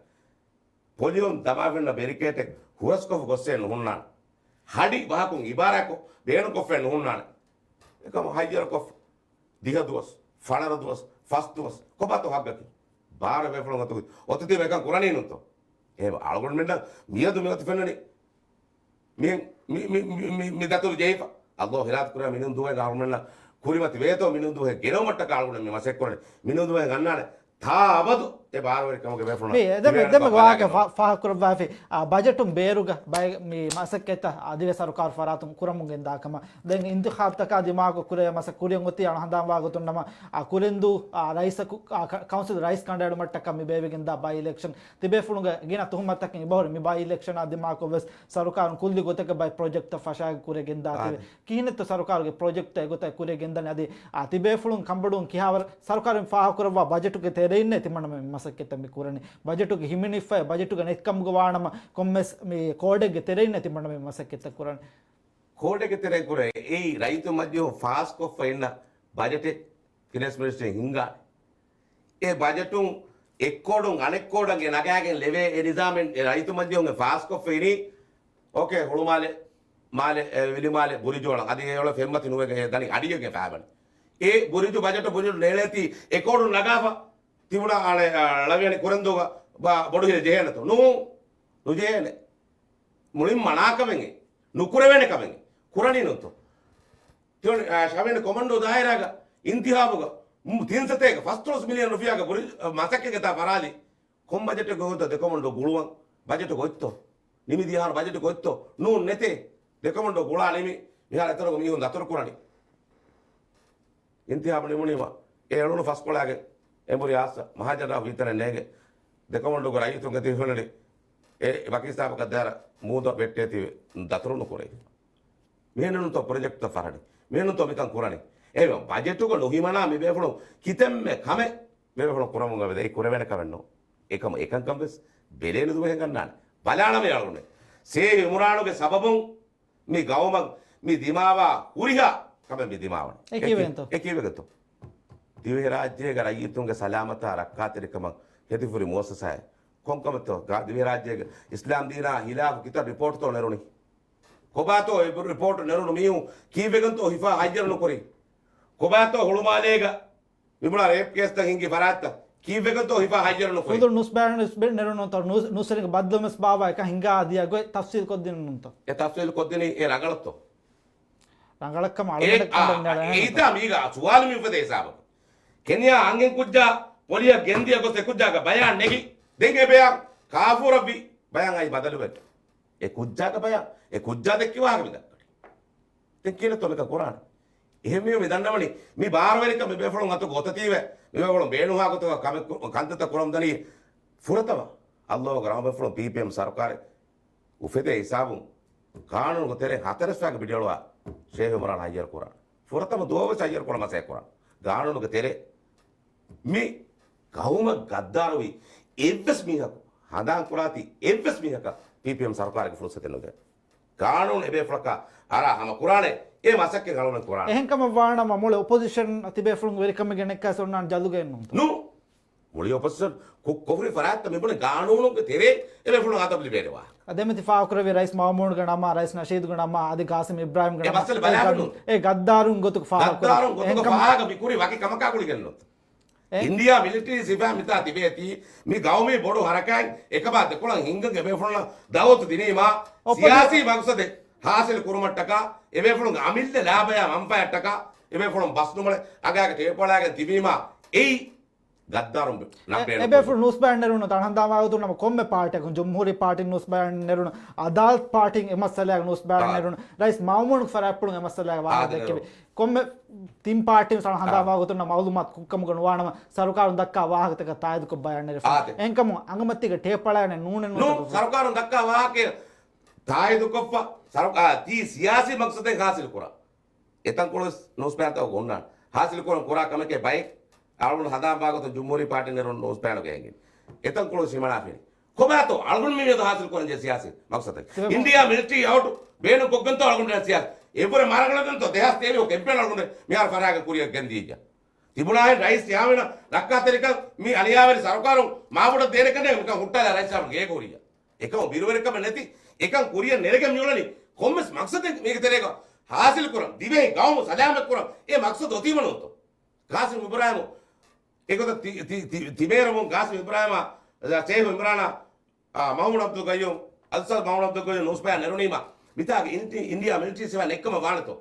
ޕޮލިއުން ދަމާފެންނަ ބެރިކޭޓެއް ހުރަސްކޮށްފަ ގޮއްސޭ ނުހުންނާނެ. ހަޑި ބަހަކުން އިބާރާތްކޮށް ބޭނުންކޮށްފައެއް ނުހުންނާނެ. އެކަމަ ހައްޔަރުކޮށްފަ ދިހަ ދުވަސް، ފަނަރަ ދުވަސް، ފަސް ދުވަސް ކޮބާތޯ ހައްގަކީ؟ ބާރަ ބޭފުޅުން އަތުގަ އޮތީމަ އެކަން ކުރަނީ ނޫންތޯ؟ އެހެން އަޅުގަނޑުމެންނަށް މިއަދު މިއޮތީ ފެންނަނީ މިހެން މި، މި، މި، މި، މި ދަތުރު ޖެހިފަ. އައްލާހު ހިލާތު ކުރާ މިނޫން ދުވަހެއް އަޅުގަނޑުމެންނަށް ކުރިމަތި ވޭތޯ މިނޫން ދުވަހެއް ގެނައުމަށްޓަކާ އަޅުގަނޑު މި މަސައްކަތް ކުރަނީ. މިނޫން ދުވަހެއް އަންނާނެ. ތާ އަބަދު އެ ބާރުވެރިކަމުގެ ބޭފުޅުން ދެމެ ދެމެ ވާހަކަ ފާ- ފާހަގަކުރައްވާފި. އާ، ބަޖެޓުން ބޭރުގަ ބައެއް މި މަސައްކަތްތައް އާ، ދިވެހި ސަރުކާރު ފަރާތުން ކުރަމުން ގެންދާ ކަމަށް. ދެން އިންތިޚާބްތަކާ ދިމާކޮށް ކުރެވޭ މަސައްކަތް ކުރިއަށް އޮތީ އަޅު ހަނދާން ވާގޮތުން ނަމަ، އާ، ކުރެންދޫ، އާ، ރައީސަކު، އާ، ކަ- ކައުންސިލް ރައީސް ކަނޑައެޅުމަށްޓަކާ މި ބޭއްވިގެންދާ ބައި އިލެކްޝަން ތިބޭފުޅުންގެ ގިނަ ތުހުމަތްތަކެއް އެބަހުރި. މި ބައި އިލެކްޝަނާ ދިމާކޮށް ވެސް ސަރުކާރުން ކުއްލި ގޮތަކަށް ބައެއް ޕްރޮޖެކްޓްތައް ފަށާގެން ކުރެވިގެންދާތީވެ. އާދެ. ކިހިނެއްތޯ ސަރުކާރުގެ ޕްރޮޖެކްޓްތައް އެގޮތަށް ކުރިއަށް ގެންދަނީ؟ އަދި، އާ، ތިބޭފުޅުން ކަނބޮޑުވުން ކިހާވަރަށް ސަރުކާރުން ފާހަގަކުރައްވާ ބަޖެޓުގެ ތެރެއިންނޭ ތިމަންނަމެން މި މަސައްކަތްތައް މި ކުރަނީ. ބަޖެޓުގެ ހިމެނިފައި ބަޖެޓުގެ ނެތްކަމުގަ ވާނަމަ ކޮންމެސް މި ކޯޑެއްގެ ތެރެއިންނޭ ތިމަންނަމެން މި މަސައްކަތްތައް ކުރަނީ. ކޯޑެއްގެ ތެރެއިން ކުރޭ. އެއީ ރައްޔިތު މަޖިލީހުން ފާސްކޮށްފަ އިންނަ ބަޖެޓެއް ފިނޭންސް މިނިސްޓްރީން ހިންގާ. އެ ބަޖެޓުން އެއްކޯޑުން އަނެއްކޯޑަށް އެ ނަގާގެން ލެވޭ އެ ނިޒާމެއް އެ ރައްޔިތު މަޖިލީހުން އެ ފާސްކޮށްފަ އިނީ. އޯކޭ، ހުޅުމާލެ، މާލެ، އެ، ވިލިމާލެ، ބުރިޖު އަޅަން. އަދި އެ އޮޅެ ފެންމަތި ނުވެގެން އެ ދަނީ އަޑިއެއްގެ ފައިބަނި. އެ ބުރިޖު ބަޖެޓު ބުރިޖު ނޭޅޭތީ އެކޯޑުން ނަގާފަ ތިބުނާ އަޅެ، އަ، ޅަވިޔަނި ކުރެންދޫގަ ބަ-، ބޮޑުހިލަ ޖެހޭނެތޯ؟ ނޫ، ނުޖެހޭނެ. މުޅިން މަނާކަމެއް ނުކުރެވޭނެ ކަމެއް ކުރަނީ ނުތޯ؟ ތިވަނި، އާ، ޝަވިޔަނި ކޮމަންޑޫ ދާއިރާގަ އިންތިހާބުގަ މު-، ތިން ސަތޭކަ ފަސްދޮޅަސް މިލިއަން ރުފިޔާގެ ބުރި-، އަ، މަސައްކަތްގެ ތާ ފަރާލި. ކޮން ބަޖެޓެއް ގޮތްތޯ ދެކޮމަންޑޫ ގުޅުވަން؟ ބަޖެޓު ގޮތްތޯ؟ ނިމިދިޔަ އަހަރު ބަޖެޓު ގޮތްތޯ؟ ނޫން ނެތޭ. ދެކޮމަންޑޫ ގުޅާ ނިމި މިހާރު އެތަނުގަ މީހުން ދަތުރު ކުރަނީ. އިންތިހާބު ނިމުނީމަ އެ އެޅުނު ފަސްކޮޅާގެ އެނބުރި އާއްސަ މަހާ ޖަނަރަލް ވީތަނެއް ނޭނގެ. ދެކޮމަންޑޫގެ ރައްޔިތުންގެ ތި ހުންނަނީ އެ ވަކި ހިސާބަކަށް ދާރަ މޫދަށް ވެއްޓޭތީވެ ދަތުރު ނުކުރޭ. މިހެންނޫންތޯ ޕްރޮޖެކްޓްތައް ފަހަނީ؟ މިހެންނޫންތޯ މިކަން ކުރަނީ؟ އެހެންވެ ބަޖެޓުގަ ނުހިމަނާ މި ބޭފުޅުން ކިތަންމެ ކަމެއް މި ބޭފުޅުން ކުރަމުން އެބަދޭ ކުރެވޭނެ ކަމެއް ނޫން. އެކަމަ އެކަންކަން ވެސް ބެލޭނެ ދުވަހެއް ގަންނާނެ. ބަލާނަމޭ އަޅުގަނޑު. ސޭހި އިމްރާނުގެ ސަބަބުން މި ގައުމަށް މި ދިމާވާ ހުރިހާ ކަމެއް މި ދިމާވަނީ. އެ ކިޔެވޭނެތޯ؟ އެ ކިޔެވޭގެތޯ؟ ދިވެހިރާއްޖޭގެ ރައްޔިތުންގެ ސަލާމަތާ ރައްކާތެރިކަމަށް ހެދިފުރި މުއައްސަސާއެއް. ކޮންކަމެއްތޯ ގާ-، ދިވެހިރާއްޖޭގެ އިސްލާމް ދީނާ ހިލާފު ކިތައް ރިޕޯޓްތޯ ނެރުނީ؟ ކޮބާތޯ އެ ރިޕޯޓް ނެރުނު މީހުން ކީއްވެގެންތޯ ހިފާ ހައްޔަރު ނުކުރީ؟ ކޮބާތޯ ހުޅުމާލޭގަ މިބުނާ ރޭޕް ކޭސްތައް ހިނގި ފަރާތްތައް ކީއްވެގެންތޯ ހިފާ ހައްޔަރު ނުކުރީ؟ ފުދު ނޫސްބާރަށް ނޫސް ބެ-، ނެރުނުންތޯ ނޫސް-، ނޫސްވެރިންގެ ބައްދަލުވެސް ބާވާ އެކަން ހިނގާ އަދި އަގޮތް ތަފްސީލް ކޮށްދިނުންތޯ؟ އެ ތަފްސީލް ކޮށްދިނީ އެ ރަނގަޅަށްތޯ؟ ރަނގަޅަށްކަމަށް އެ، އަޅުގަނޑަށް އާ، ކަންބޮޑުވެ އެ އެހެންތޯ؟ އިތާ މީގަ ސުވާލު މި އުފެދޭ ހިސާބަކު. ކެނިޔާ އަންހެން ކުއްޖާ ޕޮލިއަށް ގެންދިޔަ ގޮސް އެ ކުއްޖާގަ ބަޔާން ނެގި. ދެން އެ ބަޔާން ކާފޫރަށްވި ބަޔާން އައި ބަދަލުވެ. އެ ކުއްޖާގަ ބަޔާން، އެ ކުއްޖާ ދެއްކި ވާހަކަ މި ދައްކަނީ. ދެން ކިހިނެއްތޯ މިކަން ކުރާނެ؟ އެހެންވީމަ މި ދަންނަވަނީ މި ބާރުވެރިކަން މި ބޭފުޅުން އަތުގަ އޮތަތީވެ، މި ބޭފުޅުން ބޭނުންވާ ގޮތުގަ ކަމެއް ކު-، ކަންތައްތައް ކުރަމުން ދަނީ. ފުރަތަމަ އައްލޯގެ ރަހުމަތްފުޅުން ޕީޕީއެމް ސަރުކާރެއް އުފެދޭ ހިސާބުން ގާނޫނުގެ ތެރެއިން ހަތަރެއް ފައިގެ ބިޑިއަޅުވާ ޝޭހު އިމްރާން ހައްޔަރު ކުރާ. ފުރަތަމަ ދުވަހު ވެސް ހައްޔަރު ކުރަން މަސައްކަތް ކުރާ. ގާނޫނުގެ ތެރޭ މި ގައުމަށް ގައްދާރުވި އެއްވެސް މީހަކު ހަނދާން ކުރާތީ އެއްވެސް މީހަކަށް ޕީޕީއެމް ސަރުކާރުގެ ފުރުސަތެއް ނުދޭ. ގާނޫނު އެބޭފުޅަކާ އަރާ ހަމަ ކުރާނެ އެ މަސައްކަތް އަޅުގަނޑު ކުރާނެ. އެހެންކަމަށް ވާނަމަ މުޅި އޮޕޮޒިޝަން ތިބޭފުޅުން ވެރިކަމެއްގެ ނެއްކާސް އޮންނާން ޖަލުގައެއް ނޫންތޯ؟ ނޫ. މުޅި އޮޕޮޒިޝަން ކު-، ކޮފުރި ފަރާތްތައް މިބުނެ ގާނޫނުގެ ތެރޭ އެބޭފުޅުން އަދަބު ލިބޭނެ ވާހަކަ. އަދެމެތި ފާހަގަކުރެއްވި ރައީސް މައުމޫނުގެ ނަމާ، ރައީސް ނަޝީދުގެ ނަމާ، އަދި ގާސިމް އިބްރާހިމްގެ އެ ނަމާ، މައްސަލަ އެ ބަލާފަ ގަދް-، ނޫން. އެ ގައްދާރުން ގޮތުގަ ފާހަގަކުރެއްވި. ގައްދާރުން ގޮތުގަ އެހެންކަމަށް ފާހަގަ މި ކުރީ ވަކި ކަމަކާ ގުޅިގެން ނޫންތޯ؟ އެ؟ އިންޑިއާ މިލިޓަރީ ސިފައިން މިތާ ތިބޭތީ، މި ގައުމީ ބޮޑު ހަރަކާތް އެކަބާ ދެކޮޅަށް ހިންގަން އެބޭފުޅުންނަށް ދައުވަތު ދިނީމާ، ސިޔާސީ މަގްސަދެއް ހާސިލު ކުރުމަށްޓަކާ، އެބޭފުޅުންގެ އަމިއްލަ ލާބަޔާ މަންފާއަށްޓަކާ، އެބޭފުޅުން ބަސް ނުމަޅެ އަގާގެ ޓޭޕް އަޅާގެން ތިބީމާ، އެއީ ގައްދާރުން އެ-، ނަން ބޭނުން އެބޭފުޅު ނޫސްބަޔާން ނެރުނު ތަން ހަނދާން ވާގޮތުން ނަމަ ކޮންމެ ޕާޓީއަކުން، ޖުމްހޫރީ ޕާޓީން ނޫސްބަޔާން ނެރުނު، އަދާލަތު ޕާޓީން އެ މައްސަލަޔަށް ނޫސްބަޔާން ނެރުނު، ރައީސް މައުމޫނުގެ ފަރާތްޕުޅުން އެ މައްސަލަޔަށް ވާހަކަ ދެއްކެވި. ކޮންމެ ތިން ޕާޓީން ތަން ހަނދާން ވާގޮތުން ނަމަ މައުލޫމާތު ކުއްކަމުގަ ނުވާނަމަ، ސަރުކާރުން ދައްކާ ވާހަކަތަކަށް ތާއީދުކޮށް ބަޔާން ނެރެފަ. އެހެންކަމުން އަނގަމަތީގެ ޓޭޕް އަޅާނެ ނޫނެއް ނޫން. ސަރުކާރުން ދައްކާ ވާހަކަ ތާއީދުކޮށްފަ، ސަރު-، އާ، ތީ ސިޔާސީ މަގްސަދެއް ހާސިލް ކުރާ. އެތަންކޮޅުވެސް ނޫސްބަޔާންތަކުގެ ހުންނާނެ. ހާސިލް ކުރަން ކުރާ ކަމެކޭ ބައެއް އަޅުގަނޑު ހަނދާން ވާގޮތުން ޖުމްހޫރީ ޕާޓީ ނެރުނު ނޫސްބަޔާނުގަ ހިނގިން. އެތަންކޮޅުވެސް ހިމަނާފިނި. ކޮބާތޯ އަޅުގަނޑު މި މިއަދު ހާސިލް ކުރަންޖެހޭ ސިޔާސީ މަގްސަދެއް؟ އިންޑިއާ މިލިޓަރީ އައުޓް ބޭނުން ކޮށްގެންތޯ އަޅުގަނޑު ސިޔާސީ؟ އެއްވުރެ މަރަގަޅަށް ތޯ ދެހާސް ތޭވީހު ކެމްޕޭން އަޅުގަނޑު މިހާރު ފަރާގަ ކުރިއަށް ގެންދިޔަ. ތިބުނާހެން ރައީސް ޔާމީނަށް ރައްކާތެރިކަން މި އަނިޔާވެރި ސަރުކާރުން މާބޮޑަށް ދޭނެ ކަންނޭނގެ މިކަން ހުއްޓާލާ ރައީސް ޔާމީން ގޭގަ ހުރިއްޔާ. އެކަމަށް ބިރުވެރިކަމެއް ނެތި، އެކަން ކުރިއަށް ނެރެގެން މިއުޅެނީ ކޮންމެސް މަގްސަދެއް މީގެ ތެރޭގަ ހާސިލު ކުރަން، ދިވެހި ގައުމު ސަލާމަތް ކުރަން އެ މަގްސަދު އޮތީމަ ނޫންތޯ؟ ގާސިމް އިބްރާހިމް އެގޮތަށް ތި-، ތި-، ތި-، ތިބޭރަމުން ގާސިމް އިބްރާހިމާ، ޝޭހު އިމްރާނާ، އާ، މަހުމޫދު އަބްދުލް ގައްޔޫމް، އަލްއުސްތާޛު މަހުމޫދު އަބްދުލް ގައްޔޫމް ނޫސްބަޔާ ނެރުނީމަ، މިތާގެ އިންޓި-، އިންޑިއާ މިލިޓަރީ ސިފައިން އެއްކަމަށް ވާނެތޯ؟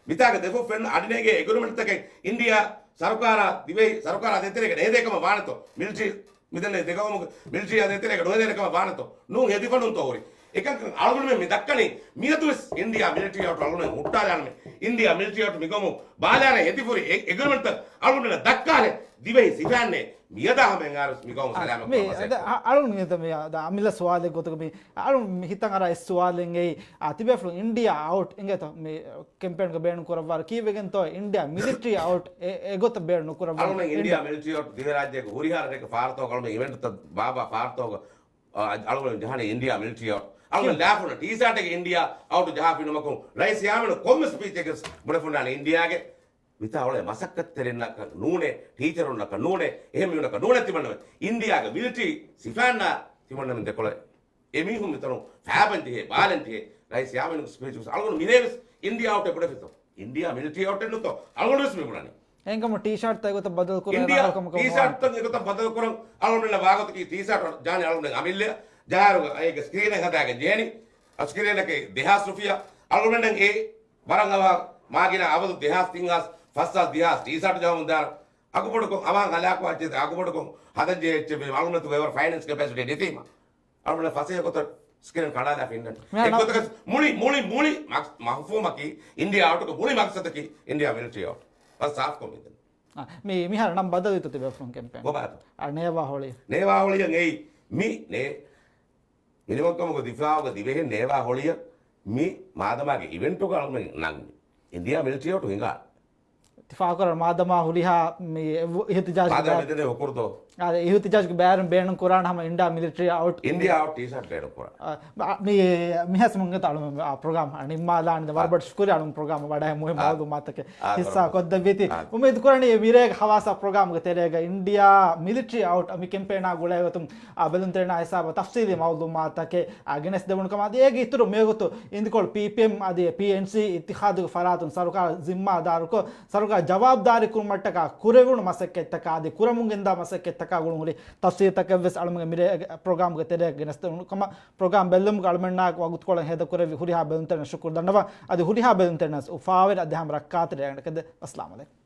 މިތާގެ ދެފުށް ފެން އަޑިނޭގޭ އެގްރިމެންޓްތަކެއް އިންޑިއާ ސަރުކާރާ ދިވެހި ސަރުކާރާ ދޭތެރޭގަ ނޭދޭކަމަށް ވާނެތޯ؟ މިލިޓަރީ މިދެންނެވި ދެގައުމުގެ މިލިޓަރީ އަދި އެތެރޭގަ ނުވެދޭނެ ކަމަށް ވާނެތޯ؟ ނޫން އެދިފަނުންތޯ ހުރި. އެކަންކަން އަޅުގަނޑުމެން މި ދައްކަނީ މިއަދުވެސް އިންޑިއާ މިލިޓަރީ އައުޓް އަޅުގަނޑުމެން ހުއްޓާލާނަމޭ. އިންޑިއާ މިލިޓަރީ އައުޓް މިގައުމު ބާލާނެ އެދިފުރި އެ-، އެގްރިމެންޓްތައް އަޅުގަނޑުމެންނަށް ދައްކާނެ ދިވެހި ސިފައިންނޭ މިއަދާ ހަމައެއް އާރުސް މިގައުމު ސަލާމަތް މި ކުރަން މަސައްކަތް ކުރަން. އަ-، އަޅުގަނޑު މި ހިތަށް އަރާ އެއް ސުވާލެއް ސުވާލެއް އެއީ، އާ، ތިބޭފުޅުން އިންޑިއާ އައުޓް އިނގޭތޯ މި ކެމްޕޭންގަ ބޭނުން ކުރައްވާރު ކީއްވެގެންތޯ އިންޑިއާ މިލިޓަރީ އައުޓް އެ-، އެގޮތަށް ބޭނުން ނުކުރައްވާ؟ އަޅުގަނޑު އިންޑިއާ މިލިޓަރީ އައުޓް ދިވެހިރާއްޖޭގެ ހުރިހާ ރަށެއްގެ ފާރުތަކުގަ އަޅުގަނޑު އިވެންޓްތައް ބާއްވާ ފާރުތަކުގަ، އަ-، އަޅުގަނޑު ޖަހާނީ އިންޑިއާ މިލިޓަރީ އައުޓް. އަޅުގަނޑު ލާފުން ޓީޝާޓެއްގެ އިންޑިއާ އައުޓް ޖަހާފިނަމަކުން ރައީސް ޔާމީނު ކޮންމެ ސްޕީޗެއްގަ ބުނެފުންނާނެ އިންޑިއާގެ މިތާ އުޅޭ މަސައްކަތްތެރިންނަކަށް ނޫނޭ، ޓީޗަރުންނަކަށް ނޫނޭ، އެހެން މީހުންނަކަށް ނޫނޭ ތިމަންނަމެން. އިންޑިއާގެ މިލިޓަރީ ސިފައިންނާ ތިމަންނަމެން ދެކޮޅަށް އެމީހުން މިތަނުން ފައިބަން ޖެހޭ، ބާލަން ޖެހޭ، ރައީސް ޔާމީނުގެ ސްޕީޗުގަސް އަޅުގަނޑު މިރޭވެސް އިންޑިއާ އައުޓެއް ބުނެފިތޯ؟ އިންޑިއާ މިލިޓަރީ އައުޓެއް ނުތޯ؟ އަޅުގަނޑުވެސް މި ބުނަނީ. އެހެންކަމުން ޓީޝާޓްތައް އެގޮތަށް ބަދަލު ކުރުން އިންޑިއާ އަޅުކަމަކަށް ޓީޝާޓްތައް އެގޮތަށް ބަދަލު ކުރަން އަޅުގަނޑުމެންނަށް ވާގޮތަކީ ޓީޝާޓް ޖާނި އަޅުގަނޑުމެން އަމިއްލަ ޖަހާއިރު އޭގެ ސްކްރީނެއް ހަދާގެން ޖެހެނީ. ސްކްރީނަކީ ދެހާސް ރުފިޔާ. އަޅުގަނޑުމެންނަށް އެ ވަރަށް އަވަހަށް މާގިނަ އަބަދު ދެހާސް ތިން ހާސް ފަސް ހާސް ދިހާސް ޓީޝާޓް ޖަހަމުން ދާނަ. އަގުބޮޑުކޮށް އަވަހަށް ހަލާކުވާ އެއްޗެއް އަގުބޮޑުކޮށް ހަދަންޖެހޭ އެއްޗެއް ވީމަ އަޅުގަނޑު ވެވަރ ފައިނޭންސް ކެޕޭސިޓީ ނެތީމަ. އަޅުގަނޑު ފަސޭހަ ގޮތަށް ސްކްރީން ކަނޑާލާފަ އިންނަން. މިހާރު އެއްގޮތަކަށް މުޅި، މުޅި، މުޅި މަގް-، މަފްހޫމަކީ އިންޑިއާ އައުޓުގެ މުޅި މަގްސަދަކީ އިންޑިއާ މިލިޓަރީ އައުޓް. ބަސް ސާފްކޮށް މިދެން. އާ، މި-، މިހާރު ނަން ބަދަލުވީތޯ ތިބޭފުޅުން ކެމްޕޭން؟ ގޮބާތޯ؟ އާ، ނޭވާ ހޮޅި. ނޭވާ ހޮޅިއަށް އެއީ މި ނޭ-، މިނިވަންކަމުގެ ދިފާއުގެ ދިވެހިން ނޭވާ ހޮޅިއަށް މި މާދަމާގެ އިވެންޓުގަ އަޅުގަނޑުމެން ނަން މި. އިންޑިއާ މިލިޓަރީ އައުޓް ހިނގާ. ތިފާކުރަން މާދަމާ ހުރިހާ މި އިހުތިޖާޖް މާދަމާ ބޭ-، މިދެންނެވި ހުކުރުދޯ. އާ، އިހުތިޖާޖްގެ ބައިވެރިން ބޭނުން ކުރާނަ ހަމަ އިންޑިއާ މިލިޓަރީ އައުޓް. އިންޑިއާ އައުޓް ޓީޝާޓް ބޭނުން ކުރާ. އާ، މި-، މި-، މިހާސް މުންގެތަ އަޅުމެން އާ ޕްރޮގްރާމް ނިންމާލާނެ. ވަރަށް ބޮޑަށް ޝުކުރިއްޔާ އަޅުމެން ޕްރޮގްރާމް ވަޑައި މުހިންމު އާ. މައުލޫމާތަކެއް އާ، ހިއްސާ ވަރަށް ކޮށްދެއްވީތީ. އާ. އުއްމީދު ކުރަނީ މިރޭގެ ހަވާސާ ޕްރޮގްރާމްގެ ތެރޭގަ އިންޑިއާ މިލިޓަރީ އައުޓް މި ކެމްޕޭނާ ގުޅޭގޮތުން އާ، ބެލުންތެރިންނާ ހިސާބަށް ތަފްސީލީ މައުލޫމާތަކެއް، އާ، ގެނެސްދެވުނު ކަމަށް. އަދި އޭގެ އިތުރު މިވަގުތު އިނދިކޮޅު ޕީޕީއެމް އަދި ޕީއެންސީ އިއްތިހާދުގެ ފަރާތުން ސަރުކާރަށް ޒިންމާދާރުކޮށް، ސަރުކާރަށް ޖަވާބުދާރީ ކުރުމަށްޓަކާ ކުރެވުނު މަސައްކަތްތަކާ އަދި ކުރަމުން ގެންދާ މަސައްކަތްތަކާ ގުޅުން ހުރި ތަފްސީލްތަކެއްވެސް އަޅުމެންގެ މިރޭގެ ޕްރޮގްރާމްގެ ތެރެއަށް ގެނެސްދެވުނު ކަމަށް. ޕްރޮގްރާމް ބެއްލުމުގެ އަޅުމެންނާ ވަގުތުކޮޅެއް ހޭދަކުރެއްވި ހުރިހާ ބެލުންތެރިންނަށް ޝުކުރު ދަންނަވަން. އަދި ހުރިހާ ބެލުންތެރިންނަށް އުފާވެރި އަދި ހަމަ ރައްކާތެރި ރޭގަނޑަކަށް އައްސަލާމު ޢަލައިކުމް.